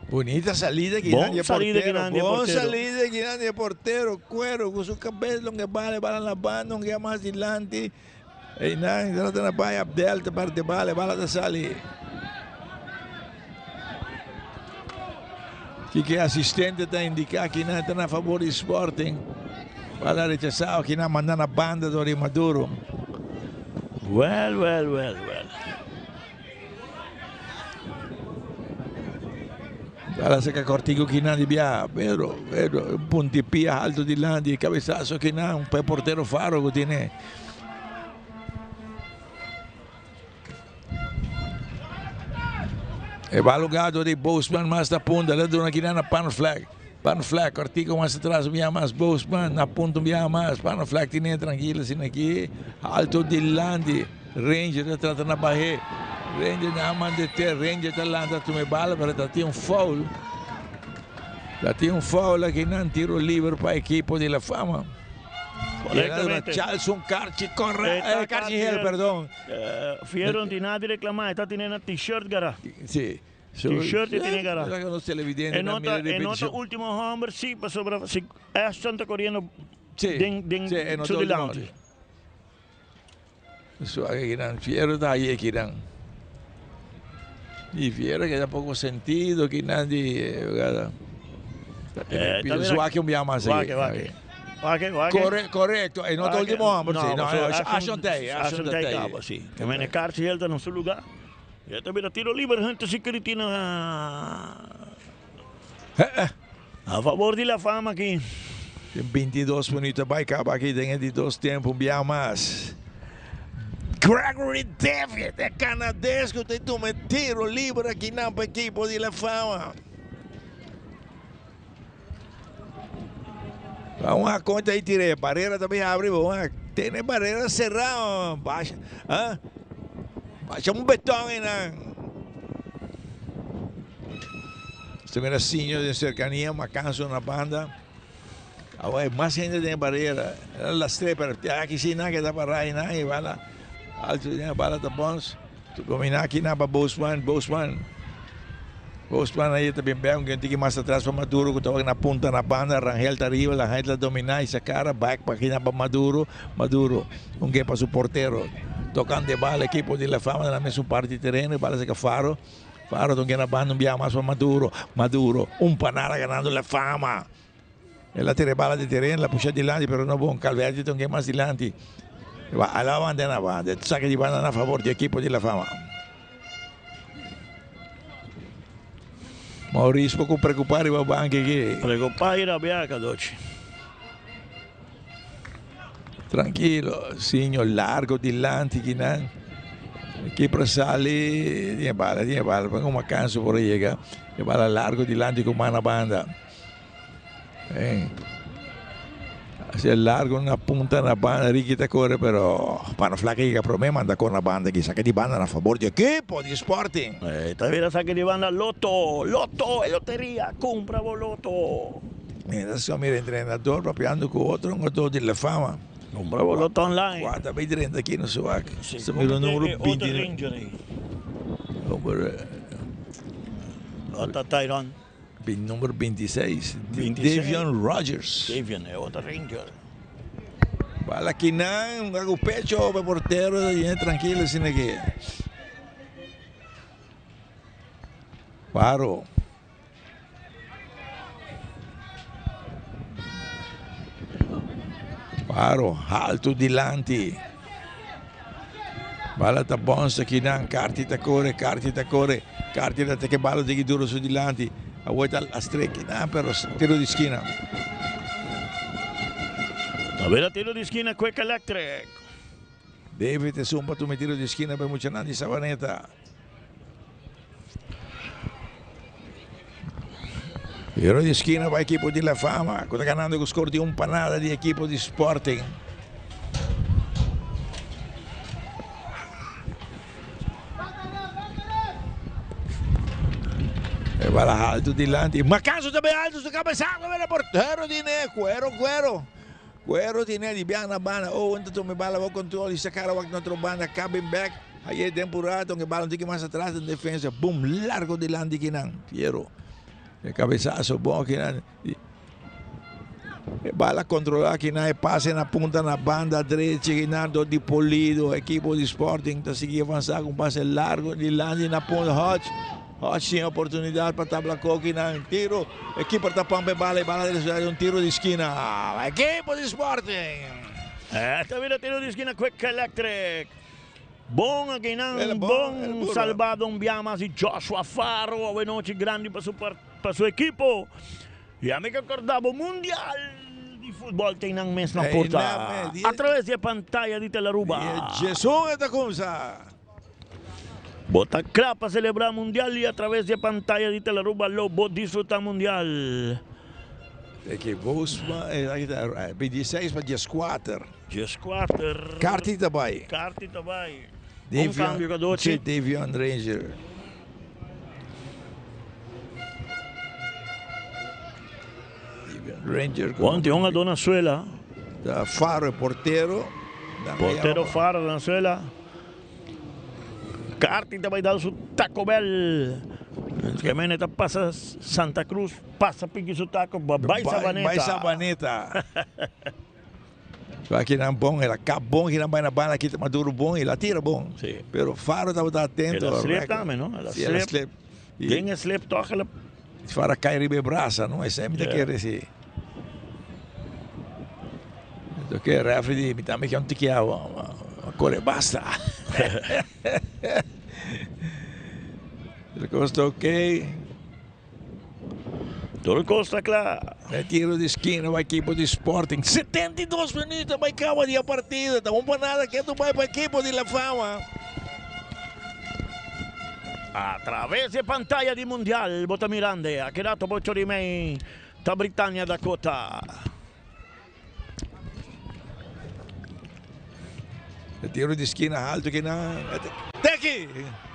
Bunita salida kinan di e portero. Bon salida kinan di e portero. Cuero cu su cabes longe bala, bala na banda, un guia mas dilanti. Einan trata na bai Abdel ta parte bala, e bala ta sali. Kiko e asistente ta indica kinan ta na favor di Sporting. Bala rechasado kinan manda na banda dor di Maduro. Well, well, well, well. Bala saca cortico kinan di bia. Pedro, Pedro, punti pia alto dilanti, cabezazo kinan, pe portero Faro cu tiene. E bal hugado di Boosman mas na punta. Le duna kinan na Panflek. Panflek, cortico mas atras un bia mas. Boosman na punta un bia mas. Panflek tine tranquilo asina aki. Alto dilanti. Ranger ta trata na bahe. Ranger na manda te. Ranger ta lanta tuma e bala pero ta tin un foul. Ta tin un foul akinan. Tiro liber pa ekipo di La Fama. Correctamente. Charlson Carchi Correa, eh, Carchi Hill, perdón. Fierro no tiene nada di reclamar, está teniendo una t-shirt gara. Sí. T-shirt e tene gara. Laga nos televidente E no nan ta mira e no ta repeticion. ultimo homber si pasobra si Ashton ta coriendo Sí, den den sí, e no su ta ultimo dilanti. homber. Su akinan Fiero ta haye akinan. Y Fiero que tampoco sentido akinan di eh, Eh, ta mira- Zwake un bia mas aki. Wake, wake. Wake, wake. Corre, correcto, e no ta Wake. ultimo homber, sí. No, pasobra no, Ashton tey, Ashton Ashton tey tey. caba, sí. Te mene Carci Hilton na su lugar. Ya ta bira tiro liber Hunter Security na a favor di La Fama aki. Den 22 minuut bai caba aki den e di dos tempo un bia mas. Gregory David, e Canades cu ta tuma e tiro liber aki nan pa ekipo di La Fama. Vamos a conta ahí tire, barrera también abre, vamos a tener barrera cerrada, basha, ¿ah? Basha un betón en la. Este mira signo de cercanía, Macanso en la banda. Ahora hay más gente de barrera. Eran las tres, pero aquí sí nada que da para ahí, nada, y va la alto, ya va la tapons. Tu domina aquí nada para Bosman, Bosman. Bosman ahí también ve un que más atrás para Maduro, que estaba en la punta en la banda, Rangel está arriba, la gente la domina y sacara, back para aquí para Maduro, Maduro, un que para su portero. Tocando de bala, equipo de la fama de la misma parte de terreno, y bala se Faro. Faro donde la banda un más para Maduro, Maduro, un panara ganando la fama. E la tira bala di terreno, la pusha dilanti, però no buon Calverti donde más dilanti. Va alla banda in avanti, saque di banda a favor di equipo di la fama. Maurice poco preoccupare va anche che Preoccupare rabbiaca doci. Tranquilo, signor largo dilanti kinan. Equipo sale, tiene bala, tiene bala, como canso por ahí llega. E bala largo dilanti con una banda. Eh. Hacia largo una punta na banda, Ricky te corre, però Panoflaca llega pro me manda con la banda, che saque di banda a favor di equipo di Sporting. Eh, ta bira saque di banda Lotto, Lotto e lotteria, compra Lotto. Adesso mira entrenador papiando con otro, un otro della fama. Compra Lotto online. Guarda, vai 30 aqui no suac. Sì, Stiamo il numero otro 20. Ranger aí. Numero Otro Tyron. Numero 26. 26. Davion Rogers. Davion é outro Ranger. Bala Kinan, hago pecho, pe portero, viene tranquilo, sin aquí. Paro. Paro, alto dilanti. Bala ta bonsa Kinan, Carti ta corre, Carti ta corre, Carti ta che bala di duro su dilanti. A vuelta a strecchi, no, però tiro di schiena. Ta bira tiro di squina Quick Electric. David Zumba tu tiro di schiena per Muccianati Savaneta. Tiro di schiena va equipo di La Fama, sta ganando con score di un panada di equipo di Sporting. E va la alto di Lanti, ma caso también alto su cabezazo, viene portero di Ne, cuero, cuero. Cuero di Ne, di Biana Bana, oh, entonces me bala, vos control y sacar a otro banda, cabin back. Ahí es temporada, aunque bala un tique más atrás en defensa, boom, largo de Lanti Kinan, Fiero. El cabezazo, bom, Kinan. E bala controlar Kinan, e pase na punta na banda derecha, Kinan, di Polido, equipo di Sporting, está sigue avanzar con pase largo di Lanti na punta, Hodge. Hodge tiene oportunidad para tabla Kinan, tiro, equipo tapando bala, bala de un tiro di esquina, equipo di Sporting. Eh, ta bira tiro di squina Quick Electric. Bom aqui não, El bom, el bom burro. salvado um Biamas e Joshua Faro, boa noite grande para su, para su equipo. E a mim que acordava o Mundial de Futebol tem um mês na Ei, porta. na me, Através da pantalla de Telaruba. Jesus esta cosa. Bota cra para celebrar Mundial e através da pantalla de Telaruba Lobo disfrutar Mundial. É que Bosma, eh, aí tá, eh, 26 para 14. 14. Carti também. Carti também. Um cambio Davion, Cadoci. Davion Ranger. Davion Ranger. Ontem uma dona Suela. Da Faro é porteiro. Da Portero Faro, Venezuela. Carti também dá o Taco Bell. Kemene ta pasa Santa Cruz, pasa Piki Sutaco, ba bai Sabaneta. Bai Sabaneta. Aki nan bon, el a kap bon, aki nan bai na banda, kita Maduro bon, el a tira bon. Sí. Pero Faro tabata atento. El a slip tambe, no? El a Sí, el a slip. slip. Den e slip toch el a... Faro a kai riba e brasa, no? Esei mi ta kere si. Entonces, referee di, mi tambe ke un tiki awa, a kore basta. Tur kos ta ok. Tur kos ta kla. E tiro di skina pa ekipo di Sporting. 72 minuut bai kaba di e partido. Ta un pa nada ketu bai pa ekipo di La Fama. A traves di e pantaya di Mundial bo ta mirando a keda topa ocho di mei ta Britania Dakota. E tiro di skina haltu kinan. Teki!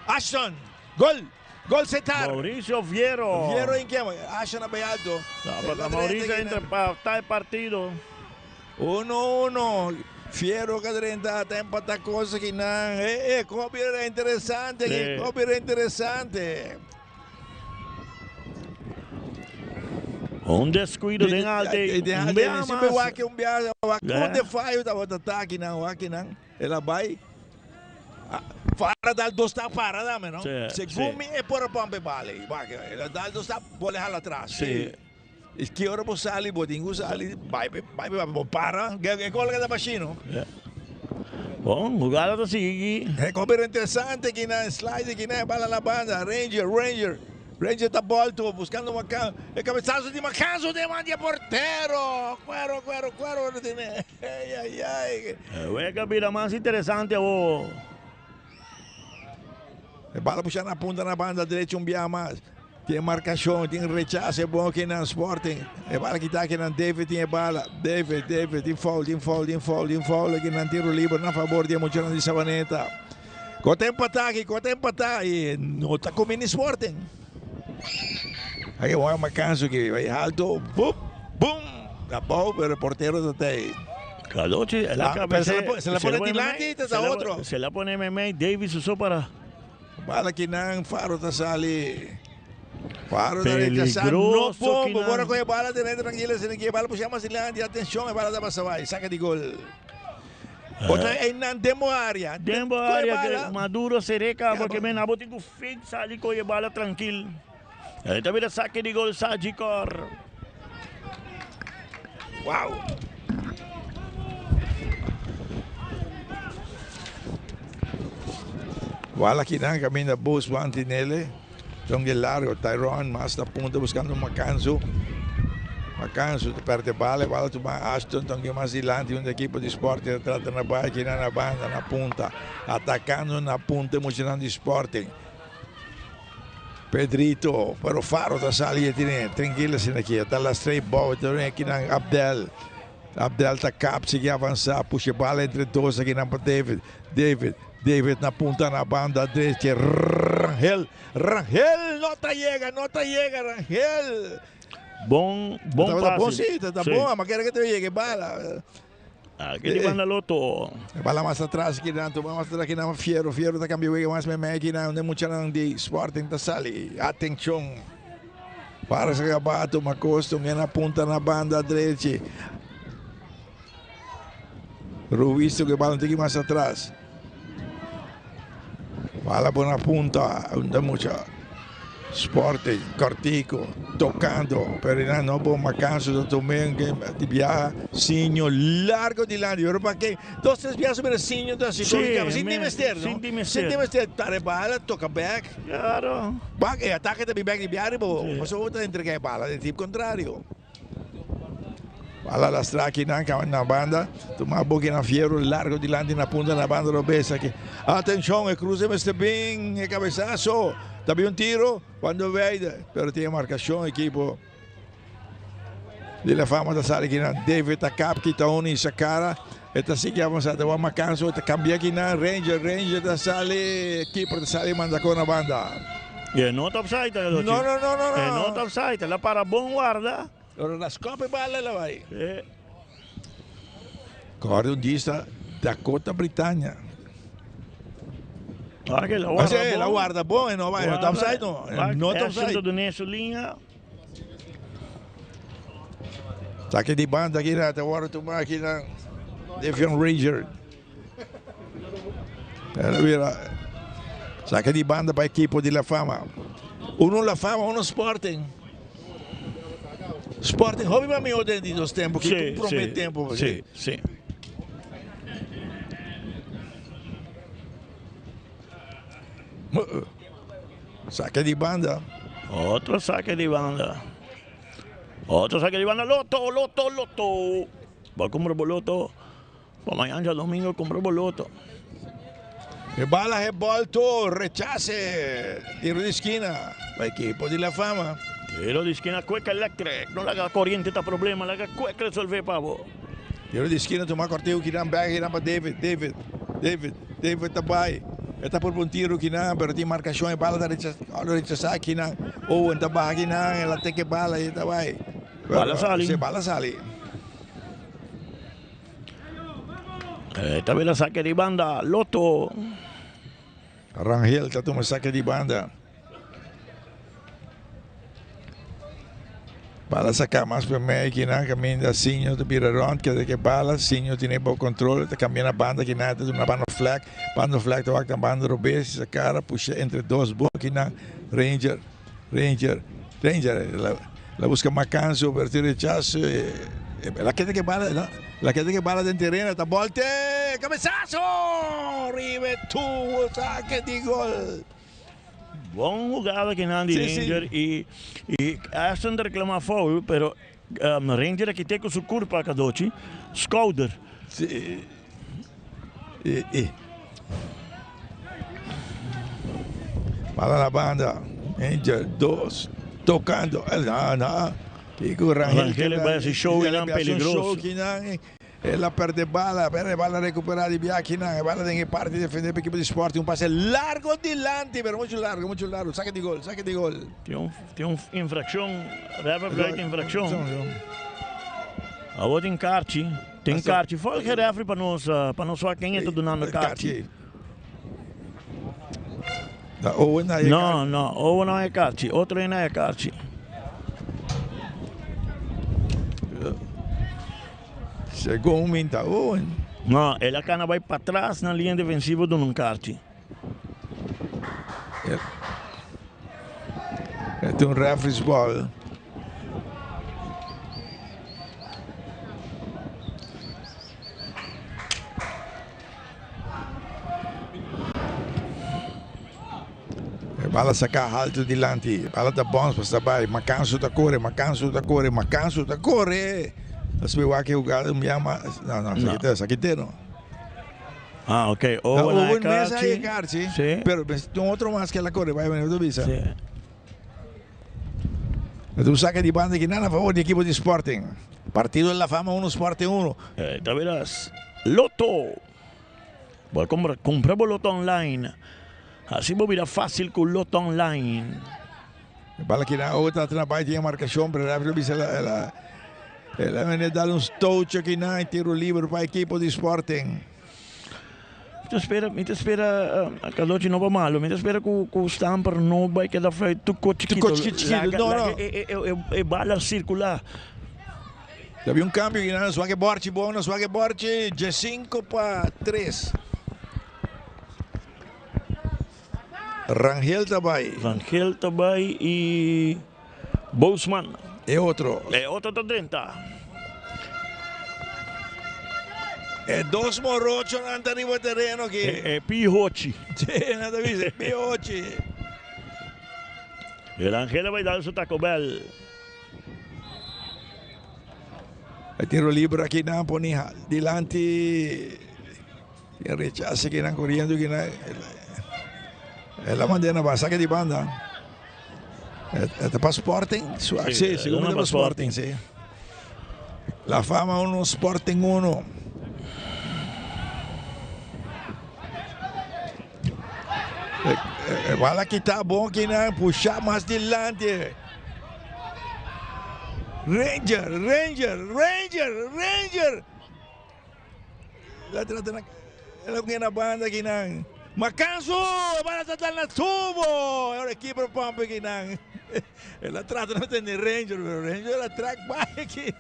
Ashton! Gol! Gol Setar! Mauricio Viero. Viero in kema. Ashton a bai alto. No, Mauricio entra pa ta e partido. Uno uno. Fiero ka drenta ta empata cosa kinan. E e kopi era interesante. Sí. Kopi era interesante. Un descuido den alte. Un bia Siempre mas. wak un bia wak Yeah. un de fallo tabata atake nan wak nan. El a bai. Ah, Fara dal dos stap para dame no. Sí, Según sí. mi e por a pump e bala. Wak, el a dal dos stap bole hala atras. Sí. E ki ora bo sali bo tin ku sali bai bai bai bo para. E gol ka ta bashino. Yeah. Bon, jugada ta sigui. E gol bira interesante ki nan slide ki nan bala na banda. Ranger, Ranger. Ranger ta bolto buscando Macan. E cabezazo di Macanzo de man di portero. Cuero, cuero, cuero lo tiene. Ay, ay, ay. E wega bira mas interesante awo. E bala pusha na punta na banda derecha un bia mas. Tin marcacion, tin rechace bon aki nan Sporting. E bala kita aki nan David tin e bala. David, David, tin foul, tin foul, tin foul, tin foul aki nan tiro liber na favor di e muchanan di Savaneta. Kota empata aki, kota empata y no ta comini Sporting. Aki Juan Macanzo ki bai alto, bup, boom, abao pero e portero ta tey. Cadochi, el a Ah, pero se la cabece- se la pone dilanti y ta se la- otro. Se la pone memey, Davis usó para. Bala kinan, Faro ta sali. Faro ta rechazá. No Peligroso pombo. kinan. Ora coge bala tenente tranquila, se que bala puxa mas dilanti. Atención, e bala ta pasa bai. Saca di gol. Otra einan demo área. Dembo Coge área bala. que Maduro sereca porque men abo tin ku fake sali coge bala tranquil. Ahí ta bira saque di gol Sagicor. Wow. Wala kinan caminda Bos Bantinele. Tongue largo, Tyrone mas na punta buscando Macanzo. Macanzo perde bala, bala tuma Ashton, tongue mas dilanti un equipo di Sporting trata na bai kinan na banda na punta. Atacando na punta emocionando di Sporting. Pedrito, pero Faro ta sali e tiene tranquila sin aqui, ta la straight ball, tiene aqui na Abdel. Abdel ta cap, sigue avançar, puxa bala entre dois aqui na David. David, David na punta na banda direita. Rangel, Rangel, nota llega, nota llega, Rangel. Bon, bon Tá, tá bom pase. sim, tá, tá Sí. bom, mas quero que te llegue bala. Aqui di banda Lotto. Bala mais atrás aqui dentro, mais atrás aqui na Fiero, Fiero tá cambiando mais meme aqui na onde mucha de Sporting tá sali. Atenção. Para se acabar, uma costa, na punta na banda direita. Ruiz que bala um pouquinho mais atrás. Bala por na punta, onde mucha Sporting, Cortico, tocando, pero no bom Macanso do Tomé, de viaja, Sinho, largo de lá, pero para que dos, tres viajes sobre Sinho, então assim, Sí, sin dimester, no? sin dimester. Sin dimester, tare bala, toca back. Claro. Back, e ataque também back de viaje, mas outra entrega bala, de tipo contrário. Bala lastra aqui na, na banda, toma boca na Fierro, largo dilante na punta na banda, lo besa aqui. Atenção, e cruze Mr. Bing, e cabeçaço. Também um tiro, quando vem, pero tem marcação, equipo. De la fama da sala aqui na David Takap, que tá oni Sakara. Eta sigue avançando, o Macanso, eta cambia aqui na Ranger, Ranger da sala, keeper da sala, manda com a banda. E not offside, Cadochi. No, no, no, no, no. E not offside, la para bon guarda. Ora la scopa e balla la vai. Sì. Corre un dista Dakota Britannia. Wak, el a warda bon. El a warda bon, e no bai, no ta offside no. No ta offside. Ashton ta dun'é su liña. Saque di banda aki na ta wòrdu tumá aki na Devion Ranger. El a bira saque di banda pa ekipo di La Fama. Uno La Fama, uno Sporting. Sporting hopi mas mihó den di dos tempo ki Sí, promé sí, tempo. sí, sí. Saque di banda. Otro saque di banda. Otro saque di banda. Loto, loto, loto. Bo kumpra bo loto. Pa mañana djadomingo kumpra bo loto. E bala he bolto, rechase. Tiro di skina pa ekipo di La Fama. Tiro di skina Quick Electric. No laga koriente ta problema, laga Quick resolve pa bo. Tiro di skina tuma Corteo kinan bek kinan pa David, David, David, David ta bai. E ta purba un tiro kinan pero tin markashon e bala ta rechasa kinan. Owen ta baha kinan el a teke e bala y ta bai. Bala sali. Si bala sali. Ta bira sake di banda Lotto. Rangel ta tuma sake di banda. Bala saká mas pa mei kinan kaminda Sinjo ta bira rònt keda ke bala Sinjo tene bo kontrol ta kambia na banda kinan ta duna banda flek banda flek ta wak na banda robes sa kara pusha entre dos bon kinan Ranger Ranger Ranger la buska Macanzo pero tin rechaso la keda ke bala no la keda ke bala den tereno ta bolte kabesaso riba e tubo sake di gol. Bon hugada kinan di Ranger y y Ashton ta reclama foul pero Ranger a kite cu su curpa cadochi schouder. Si y Bala na banda Ranger dos tocando no no kico Rangel Rangel a bay haci show kinan peligroso. El a perde bala, pero e bala recupera di biakinan. E bala den e parti defende pa ekipo di Sporting. Un pase largo dilanti, pero mucho largo, mucho largo. Sake di gol, sake di gol. Tin un, tin un infraccion, ref a fluit infraccion. Awor tin karchi, tin karchi. Volg e refri pa nos, pa nos wak ken e ta dunando karchi. Owen na e No, no, Owen no e karchi, otro e na e karchi. Segun mi ta Owen. No, el a kana bai patras na liña defensivo duna un karchi. E ta un referee's ball. E bala saká haltu dilanti. E bala ta bòns pa sta bai. Makansu ta kore, Makansu ta kore, Makansu ta kore. Ta subi wak e hugada un bia mas. No, no, esaki ta, esaki te no. Ah, ok. Owen Owen mes a e karchi. Sí. Pero tin otro mas ke el a kore bai, mi no ta bisa. Sí. Ta un sake di banda ki nan a favor di ekipo di Sporting. Partido La Fama 1, Sporting 1. Ta verás. Lotto. Bo a compra, compra bo loto online. Así bo bira fácil cu loto online. Bala ki nan otra tra bai tin marcacion, pero referee bisa el a el a mende dal un stootje ki nan tiro liber pa ekipo di Sporting. Mi ta spera, mi ta spera Carlochi no pa malo, mi ta spera cu cu Stamper no bai keda fluit tu ko chikito. Tu ko chikito, no no. Laga e e e bala circula. Tabi un cambio y nan swak e borchi bon, nan swak e borchi 15 pa 3. Rangel ta bai. Rangel ta bai y Bousman. E otro. E otro ta drenta. E dos morochonan ta riba tereno aki. E pihochi. Sí, nan ta bisa e pihochi. Rangel a bai dal su Taco Bell. E tiro libre aki nan poni dilanti e rechace ki nan coriendo ki nan el a manda na saque di banda. E ta pa Sporting? Sí, sí, segun mi ta pa Sporting, sí. La Fama 1, Sporting 1. E bala kita bon kinan pusha mas dilanti. Ranger, Ranger, Ranger, Ranger. La trata na la na banda kinan. Macanso! E bala ta dal na tubo! E ora keeper pump aki nan. El a trata na tene Ranger, pero Ranger a track bai aki.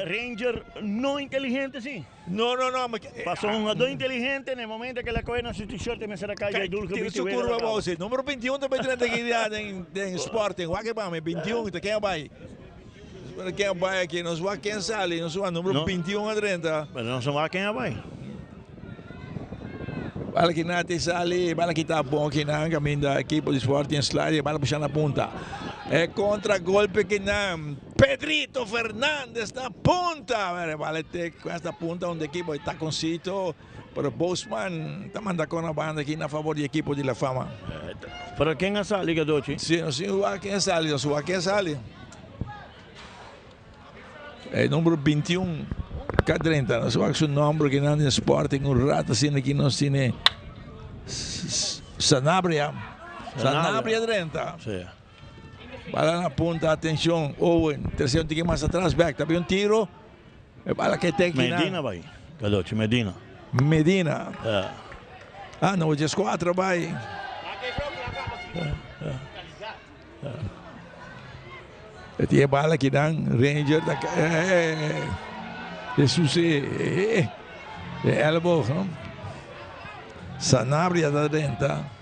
Ranger no inteligente si. No, no, no. Paso un jugador inteligente en el momento que la coge na su t-shirt e mester a cay dje dulce Tira su curva abao si. Numero 21 ta bay drenta aki dia den den Sporting. Wak e bami, 21 ta ken a bay? Pero ken a bay aki? Nos wak ken sali, nos wak numero 21 a drenta. Pero nos no wak ken a bay. Bala ki nan te sali, bala ki ta bon ki nan caminda equipo di Sporting slide, bala pusha na punta. E contra golpe ki nan Pedrito Fernandez na punta. Bala te esta punta un equipo di taconcito, pero Bosman ta manda con na banda ki na favor di equipo di La Fama. Pero ken a sali Gadochi? Si, no si wak ken sali, no si wak ken sali. E numero 21 ka drenta. Nos wak su nomber ki nan den Sporting un rato asina ki nos tine Sanabria. Sanabria drenta. Sí. Bala na punta, atencion. Owen, tercero un tiki mas atras, back. Tabi un tiro. E bala ke te ki Medina bai. Cadochi, Medina. Medina. Ja. Ah, no, 14 bai. Ja, ja. E tin e bala kinan Ranger ta eh Jesus eh e elleboog no. Sanabria ta drenta.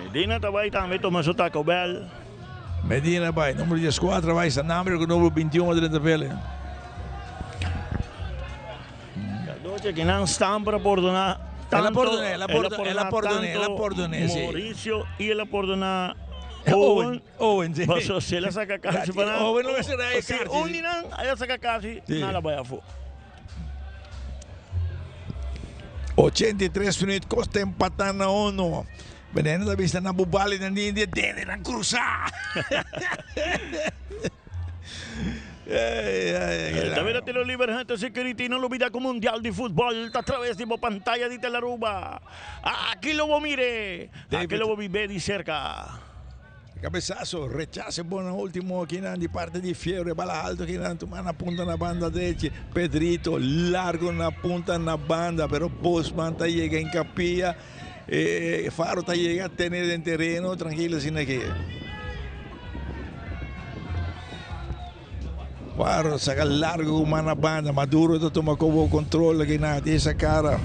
Medina ta bai tambe tuma su Taco Bell. Medina bai, numero 14 bai, Sanabria ku numero 21 a drenta pele. Cadoche que nan staan para pordonar El a tanto pordoné, el a pordoné, el a pordoné, el a tanto pordoné, sí. Mauricio y el a pordoná Owen, Owen. Owen, sí. Paso si el a saca casi pa nan. Owen lo mester a Si karchi, un sí. di nan a saca casi, Sí. nan la bai afó. 83 minuut, Costa empatá na uno. Veneno ta bisa na Bubali nan di India, dede nan cruzá. Tambe ta tiro liber Hunter Security. No lubida ku Mundial di Futbol ta traves di bo pantaya di Telaruba. Aki lo bo mire, aki lo bo bibe di serka. Cabezazo, rechace bon na ultimo akinan di parte di Fierro. E bala alto akinan tuma na punta na banda derechi. Pedrito largo na punta na banda, pero Bosman ta yega en capilla. E Faro ta yega tene den tereno trankilo asina aki. Faro saka largo ku man na banda. Maduro ta tuma kobo kontrol aki na tin esa kara.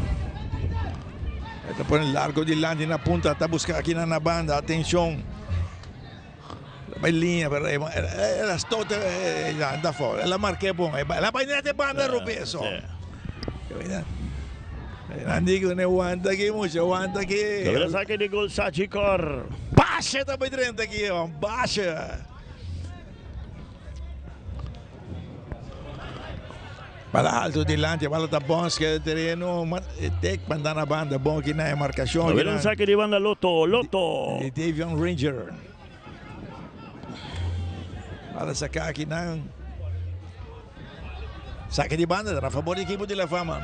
E ta pone largo dilanti na punta ta buska aki na na banda. Atenshon. Bai liña pero el a stota ta foul. El a marke bon. El a bai net e banda rubeso. Nan di ku ne wanta aki mucha wanta aki. Logra sake di gol Sachi Cor. Basha ta bai drenta aki basha. Bala alto dilanti, bala ta bon ske tereno, tek manda na banda bon aki na e markashon. Logra un sake di banda Lotto, Lotto. Di Davion Ranger. Bala saka aki nan. Sake di banda na favor di ekipo di La Fama.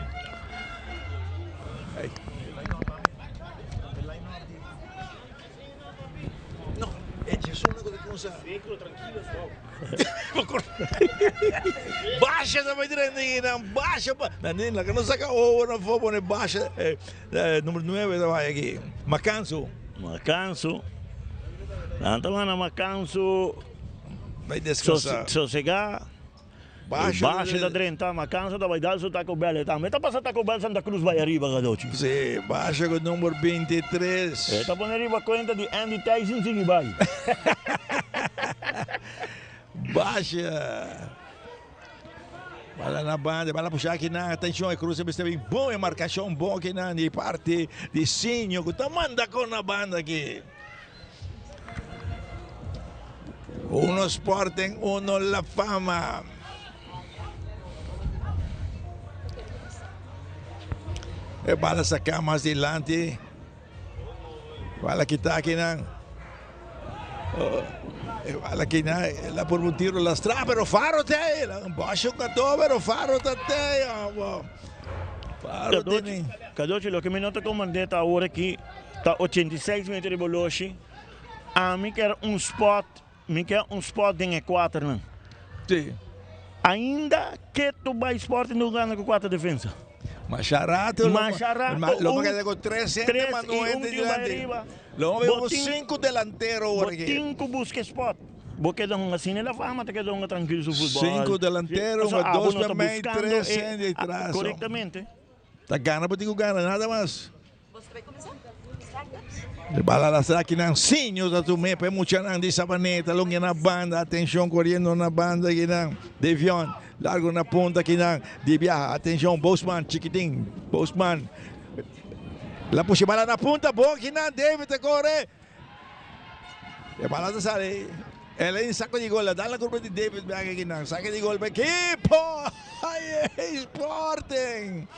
No, e Jesuna ku ta kumsa. Basha ta bai drenta aki nan, basha pa. Nan di laga nos saka owo na afó pone basha numero nuebe ta bai aki. Makansu. Makansu. Nan ta manda Makansu. Bai deskansa. Sosegá. Basha ta drenta, Makansu ta bai dal su Taco Bell. E tambe ta pasa Taco Bell Santa Cruz bai ariba Gadochi. Si, Basha ku number 23. E ta pone riba kuenta di Andy Tyson sigui bai. Basha. Bala na banda, bala pusha akinan. Atenshon, e kruse mester bin bon, e markashon bon akinan di parti di Sinio ku ta manda kon na banda aki. Uno Sporting, uno La Fama. E bala saca mas dilanti. Bala kita akinan. Oh, e bala kinan, la por un tiro lastra, pero Faro te ahí. Basho kato, pero Faro ta te. Faro tiene. Cadochi, lo que mi no ta comprende ta awor aki Ta 86 meter riba oloshi. Ami kier un spot, mi kier un spot den e kuaternan. Sí. Ainda ketu bai Sporting ta hungando ku kuater defensa. Masha rato lo Masha rato lo un, keda ku tres hende tres mas i no un hende tin bai dilanti. riba. Lo Bo veo tin cinco delantero bo ahora aquí. tin ku buska spot. Bo keda hunga asina e la fama ta keda hunga trankil su futbòl. Cinco delantero, Pasobra hunga abo dos no ta pa mei, buskando tres e hende atrás. korektamente. Ta gana bo tin ku gana, nada mas. E bala la saki nan Sinho ta tum'é pa e muchanan di Sabaneta long'e na banda atenshon koriendo na banda akinan Devion largo na punta akinan di biaha atenshon Bosman chikitin Bosman la pushi bala na punta bon akinan David ta kore e bala ta sali el a sako di gol a dal na kurpa di David bek akinan saki di gol pa ekipo Sporting.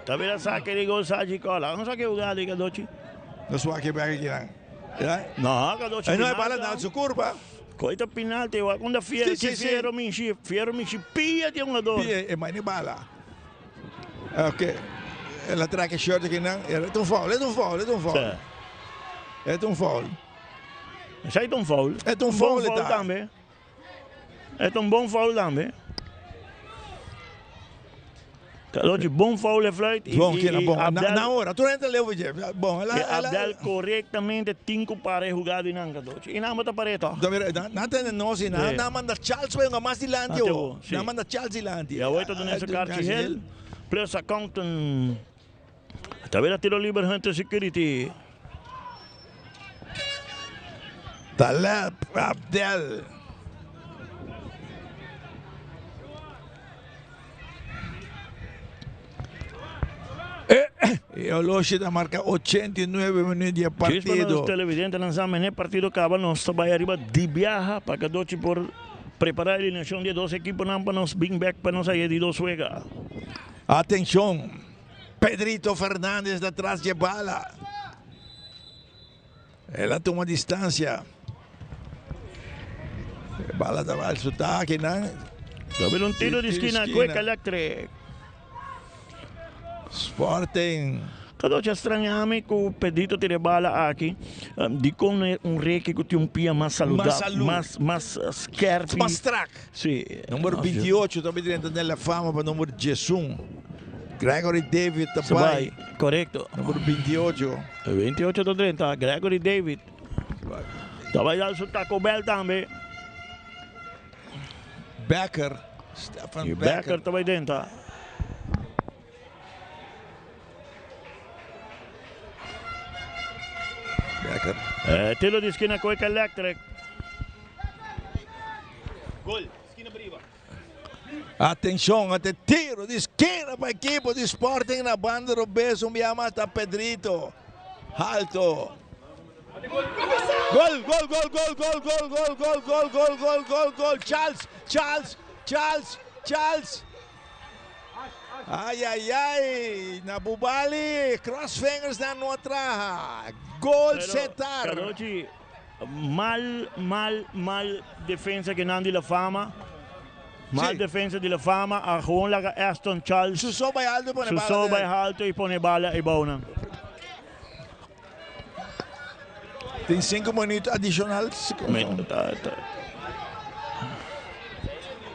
Ta bira sake di gol Saji Kola. No sa ke hugada di Kadochi. No swa ke bek akinan. Ya? No, Kadochi E no e bala dal su kurpa. Koi ta penalti wak unda fiero Si, ki si, si. fiero mishi fiero mishi pia di hungador. Pia e mani bala. Ok. El a trek e shirt akinan. E ta un foul, e ta un foul, e ta un foul. Si. E ta un foul. Esei ta un foul. E ta un Bon foul e foul ta. tambe. E ta un bon foul tambe. Cadochi bon foul e fluit. Y, Bon, y, kina y bon. Na, Abdel, na ora, tur hende leu je. Bon, ela, y ela, Abdel correctamente tin cu para e jugada di nan Cadochi. Y nan bo ta par'é toch? Da mira, na, na tende nos y na, Sí. na manda Charles pa hunga mas dilanti Ante ho. ho, sí. Na manda Charles dilanti. Y awor ta duna ese kaartje geel. Plus accountant. Ta bira tiro liber Hunter Security. Taleb Abdel. E oloshi ta marca 89 minuut di e Djis pa nos partido. televidentenan sa mene partido caba nos ta bay ariba di biaha pa Cadochi por prepara eliminacion di e dos ekiponan pa nos bin bek pa nos haye di dos wega. Atencion! Pedrito Fernandez ta tras dje bala. El a tuma distancia. E bala ta bai su takinan. Ta bira un tiro di skina Quick Electric. Sporting. Cadochi a straña mi cu Pedrito tira e bala aki. Dicon no e un reke cu tin un pia mas saludabel, mas mas skerpi. Mas strak. Si. Number 28 ta drenta den la fama pa number 11. Gregory David ta bai. Korekto. Number 28. 28 ta drenta, Gregory David. Ta bai dal su Taco Bell tambe. Becker. Stefan Y Becker. Becker ta bai drenta. Becker. Eh, tiro di skina Quick Electric. Gol, skina pa riba. Atenshon, ate tiro di skina pa ekipo di Sporting na banda robes un bia mas ta Pedrito. Halto. Gol, gol, gol, gol, gol, gol, gol, gol, gol, gol, gol, gol, gol. Charles, Charles, Charles, Charles. Ay, ay, ay. Na Bubali, cross fingers nan no a traha. Gol Setar. Cadochi, mal, mal, mal defensa que nan di La Fama. Mal Sí. defensa di La Fama. A gewoon laga Aston Charles. Su so bay alto y pone Su bala so bay den. alto y pone bala y bou nan. Tin 5 minuut adicional. Ta, ta.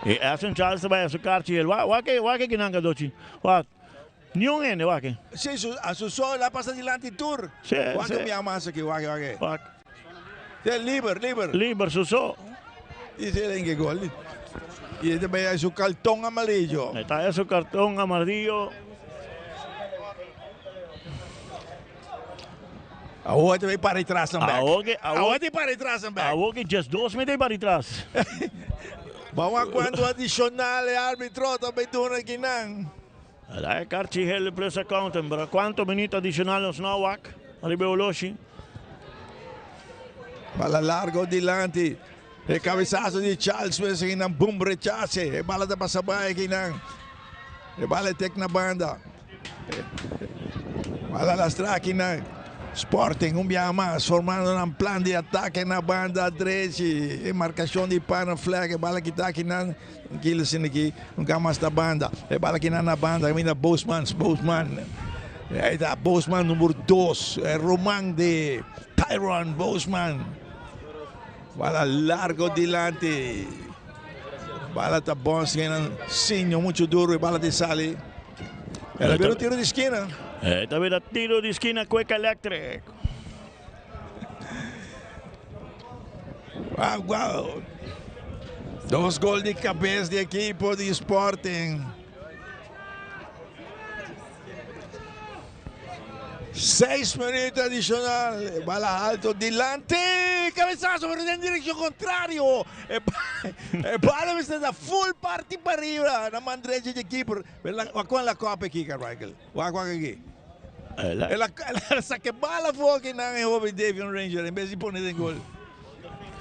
E Aston Charles ta bay a su kaartje hel. Wa, wak, wak kinan Cadochi. Wak. Niun hende, wak. Sí, su, a su so la pasa dilanti tur. Sí, Wak sí. mi ama aki, wak, wak. Wak. Sí, liber, liber. Liber su so. Y se le gol. Y este vaya su cartón amarillo. Está su cartón amarillo. Awor ta bay para atras dan back. Awor ke, Awor ta para atras dan back. Awor ke just 2 minuut para atras. Vamos a cuanto adicional e arbitro tambe duna akinan. Daar kaartje hele plus accountant. Maar cuanto minuut adicional nos nou wak. Riba oloshi. Bala largo dilanti. E cabezazo di Charles Wesley nan boom rechace. E bala ta pasa bay akinan. E bala tek na banda. Bala lastra akinan. Sporting un biaha mas formando un plan di atake na banda drechi. E marcacion di Pana Flag. E bala kita akinan. Tranquilo sin aki. Nunca mas na banda. E bala akinan na banda. Caminda Bosman. Bosman. Ahí está Bosman number 2. E Roman di Tyron Bosman. Bala largo dilanti. Bala ta bons nan signo mucho duro e bala di sali. El a bira tiro di skina. E ta bira tiro di skina Kweka Electric. Wow, wow. Dos gol di cabeza di equipo di Sporting. Seis minuut adicional. Bala alto dilanti. Cabezazo, pero den direccion contrario. E, e bala mester da full parti pa riba. Na man derecha di keeper. Wak con la copa aki, Carmichael. Wak wak aki. El a, el a saca e bala for aki nan e hoben Davion Ranger en bes di pone den gol.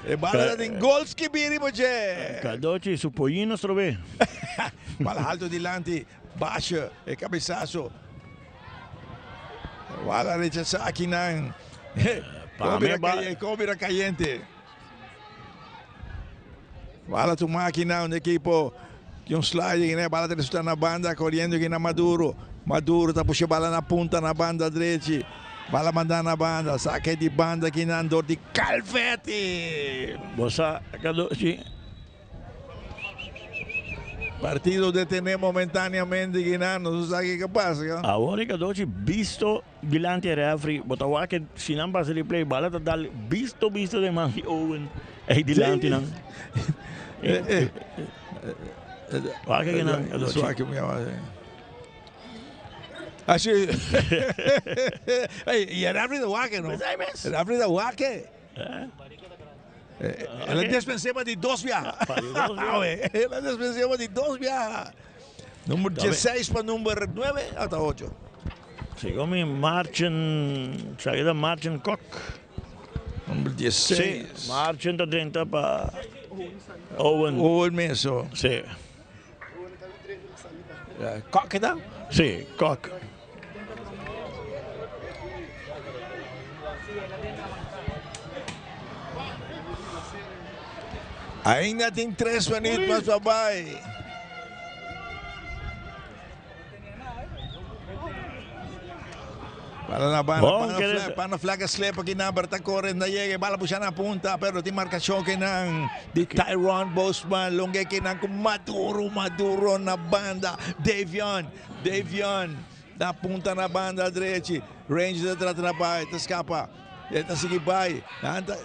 E bala ta den gol skibi riba dje. Cadochi su pollino strobe. Bala alto dilanti. Basha e cabezazo. Bala rechasa aki nan. Como bira cayente. Bala tuma aki nan un equipo. Di un sliding ne bala ta resulta na banda corriendo aki na Maduro. Maduro ta pusha bala na punta na banda drechi. Bala manda na banda. Saque di banda aki nan door di Calvetti. Bosa Cadochi. Partido detene momentáneamente kinan, nos no sa kiko pasa. Awor e Cadochi bisto dilanti e refri, bo ta wak ke si nan pasa replay bala ta dal bisto bisto den man di Owen ey dilanti nan. Wak ke nan Cadochi. Wak ke Así. Ey, y e refri ta wak no? E refri ta wak. El a despensé pa di dos biaha. El a despensé pa di dos biaha. Number 16 pa number 9 ata 8. Segun mi Marchen, sa ta Marchen Kok. Number 16. Si, Marchen ta drenta pa Owen. Owen meso. Si. Kok eta? Si, Kok. Ainda tin tres minuut mas pa bai. Bala na banda, Bon, pana querés- flag, pana flag a slip aki nan, pero ta corre, na llega, bala pusha na punta, pero tin marcacion ki nan di Tyrone Bosman, longe ki nan ku Maduro, Maduro na banda, Davion, Davion na punta na banda drechi, Rangers ta trata na bai, ta scapa, e ta sigui bai, nan ta,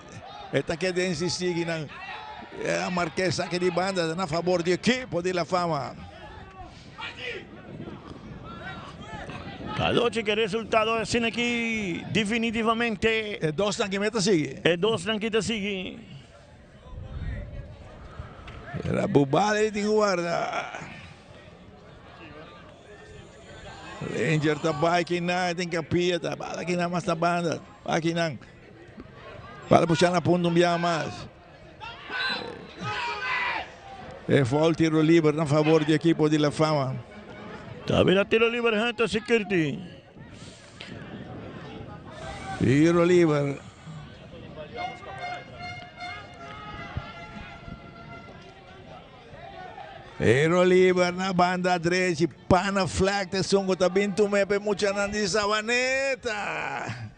e ta keda insisti ki nan, e Marquez saki di banda, na favor di equipo di La Fama. Anochi ke resultado asina aki definitivamente. E dosnan ki meta sigui. E dosnan ki ta sigui. Era Bubale tin ku warda. Ranger ta bai kinan, tin kapia ta bala kinan mas na banda. Bai kinan. Bala pusha na punto un bia mas. E foul tiro liber na favor di equipo di La Fama. Ta bira tiro liber Hunter Security. Tiro liber. Tiro liber na banda drechi. Pana flag te sungo ta bin tume pe muchanan di Savaneta.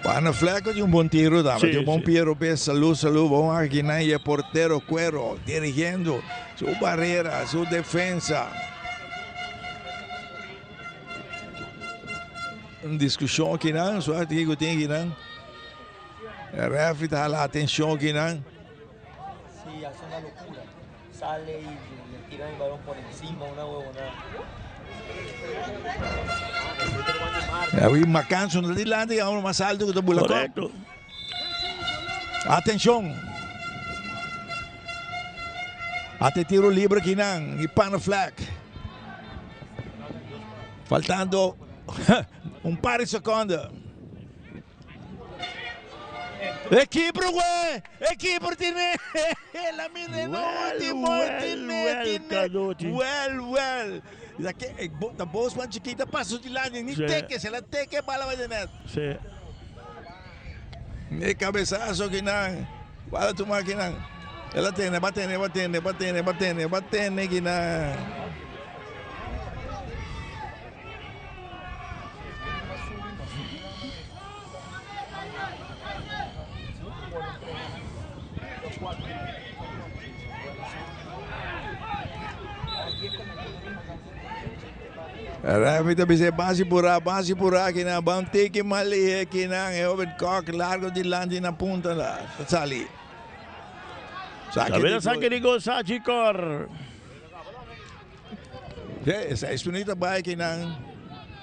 Pana Fleco di un bon tiro dama, di un bon piero be salud salud bon aki nan y e portero Cuero dirigiendo su barrera, su defensa. Un discusion aki nan, suerte kiko tin aki nan. E referee ta hala atencion aki nan. Sí, hace una locura. Sale y le tiran el balón por encima, una huevonada. Awi Macanso no dilante y ahora más alto que ta bula Correcto. Atencion. Ate tiro libre aki nan y pana flag. Faltando un par di seconde. E keeper güey, e keeper tiene la mira no último tiene tiene well well. Da que da Bosman chiquita paso dilanti ni teke se la teke bala va de net. Sí. E cabezazo que nan. Bala tuma que nan. Ela tiene, va tiene, va tiene, va tiene, va tiene, va tiene que nan. Remy ta bisa basi pura, basi pura kinan, ban tiki mali kinan, e hoben Kok largo dilanti na punta la, sali. Sabe saque di gol Sagicor. Sí, 6 minuut bai kinan.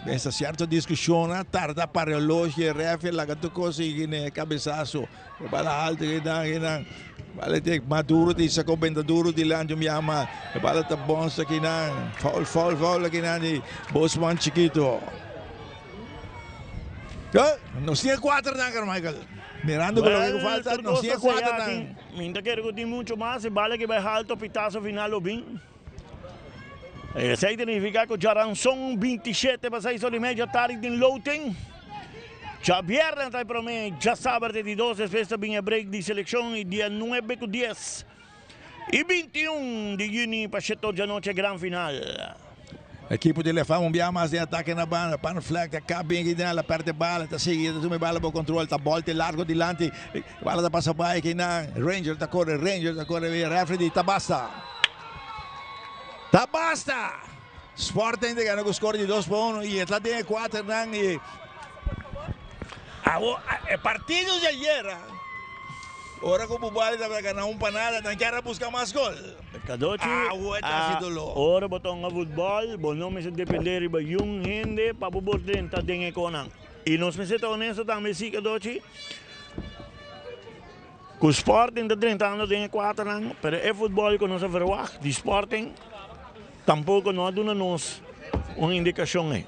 Esta cierto discusion, tarda pa reloj, ref, laga tur cos y cabesazo. Bala halto kinan, kinan. Bala te Maduro di sacó Bentaduro dilanti un yama. Bala ta bonsa kinan. Foul, foul, foul kinan di Bosman Chiquito. Nos tin cuater nan, Carmichael. Mirando cu loke falta, nos tin cuater nan. Mi ta kere cu tin mucho mas, bala cu bay halto, pitazo final lo bin. Esey ta significa cu diaranson 27 pa 6 or y media tardi den loting. Diabierna ta prome, diasabra di 2, despues ta bin e break di seleccion y dia 9 cu 10 y 21 di juni pa 7 or di anochi gran final. Ekipo di La Fama un biaha mas den atake na banda. Pan Fleck ta kap bin aki el a perde bala, ta sigui, ta tuma bala bou control, ta bolte largo dilanti. Bala ta pasa bay akinan. Ranger ta core, Ranger ta core, referee di ta basta. Ta basta! Sporting ta gana cu score di 2-1 y ta den 4 nan y e partido di ayera, ora cu Bubali tabata gana 1 pa nada, nan kier busca mas gol. Cadochi, Ah, a ora bo ta hunga futbol, bo no mester depende riba un hende pa bo drenta den e conan. Y nos mester ta honesto tambe si, Cadochi. Cu Sporting ta drentando den e cuaternan, pero e futbol cu nos a verwacht di Sporting tampoco no a duna nos un indicacion ey.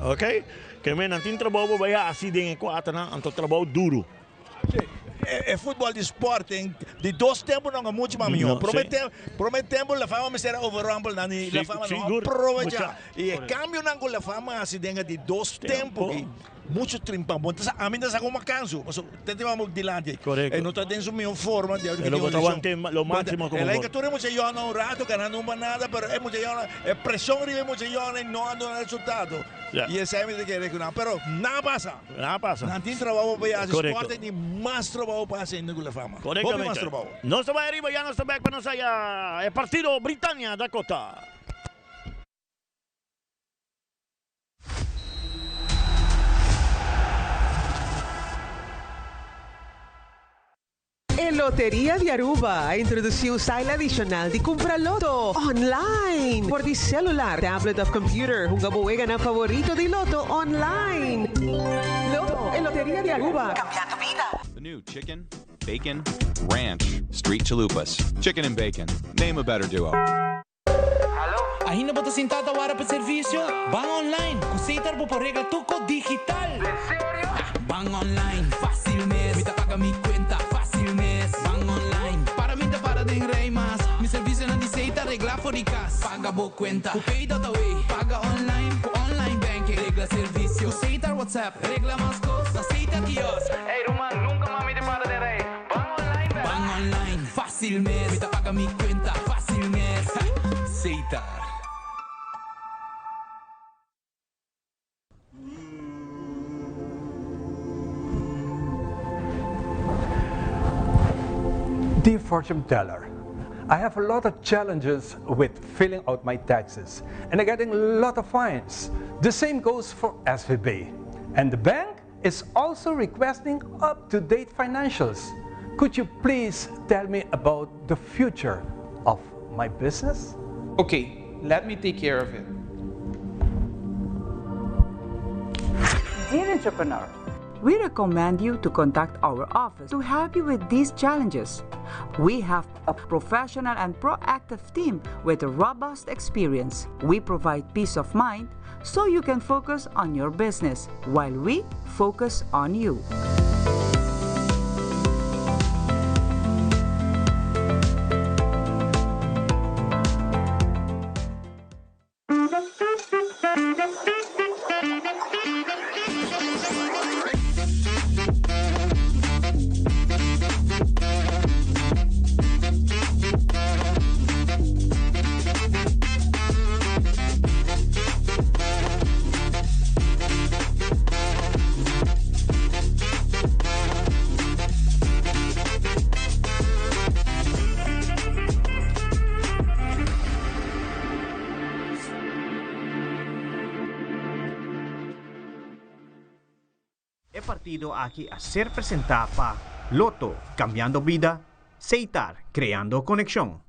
Ok? Kiermen nan tin trabou pa bay haci den e cuaternan, anto trabou duro. E futbol di Sporting di dos tempo no mucho mas mihor. No, Prome si. Tempo, prome tempo La Fama mester overrumpel nan y La Fama no aprovecha. Y e cambio nan cu La Fama haci den di dos tempo Tempo. Mucho trimpa. Bon, a mi ta saca un canso. So, tente vamos dilante. Correcto. E no ta den su mihor forma. Di Pero bo ta aguanta lo maximo como El por. que tur mucha yona un rato ganando 1 pa nada, pero e mucha yona, e presion riba mucha yona y no anda un resultado. Y esey mi ta kere cu nan. Pero nada pasa. Nada pasa. Nan tin trabou pa haci. Correcto. Sporting tin mas trabou pa haci cu La Fama. Hopi mas Correctamente. trabou. Nos ta bay ariba, ya nos ta back pa nos haya e partido Britannia Dakota. E Loteria di Aruba a introduci un style adicional di compra loto online. For di celular, tablet of computer, hunga bo weganan favorito di loto online. Loto, e Loteria di Aruba. Cambiando bida. The new chicken, bacon, ranch, street chalupas. Chicken and bacon. Name a better duo. Ainda bo ta sinta warda pa servicio? Ban online, cu Setar bo por regla tur digital. Serio? Ban online, facil mes. Mi ta paga mi cuenta, facil mes. Ban online, pa mi n' ta para den rij mas. Mi servicio nan di Setar regla for di cas. Paga bo cuenta, cu pay.away. Paga online, cu online banking. Regla servicio, cu Setar WhatsApp. Regla mas cos, na Setar kiosk. Hey ruman, nunca mas mi ta para den rij. Ban online, Ban online, facil mes. Mi ta paga mi cuenta, facil mes. Setar. Dear fortune teller, I have a lot of challenges with filling out my taxes and I'm getting a lot of fines. The same goes for SVB. And the bank is also requesting up-to-date financials. Could you please tell me about the future of my business? Okay, let me take care of it. Dear entrepreneur, we recommend you to contact our office to help you with these challenges. We have a professional and proactive team with a robust experience. We provide peace of mind so you can focus on your business while we focus on you. E partido aki a ser presenta pa Lotto, cambiando bida, Setar, creando conexion.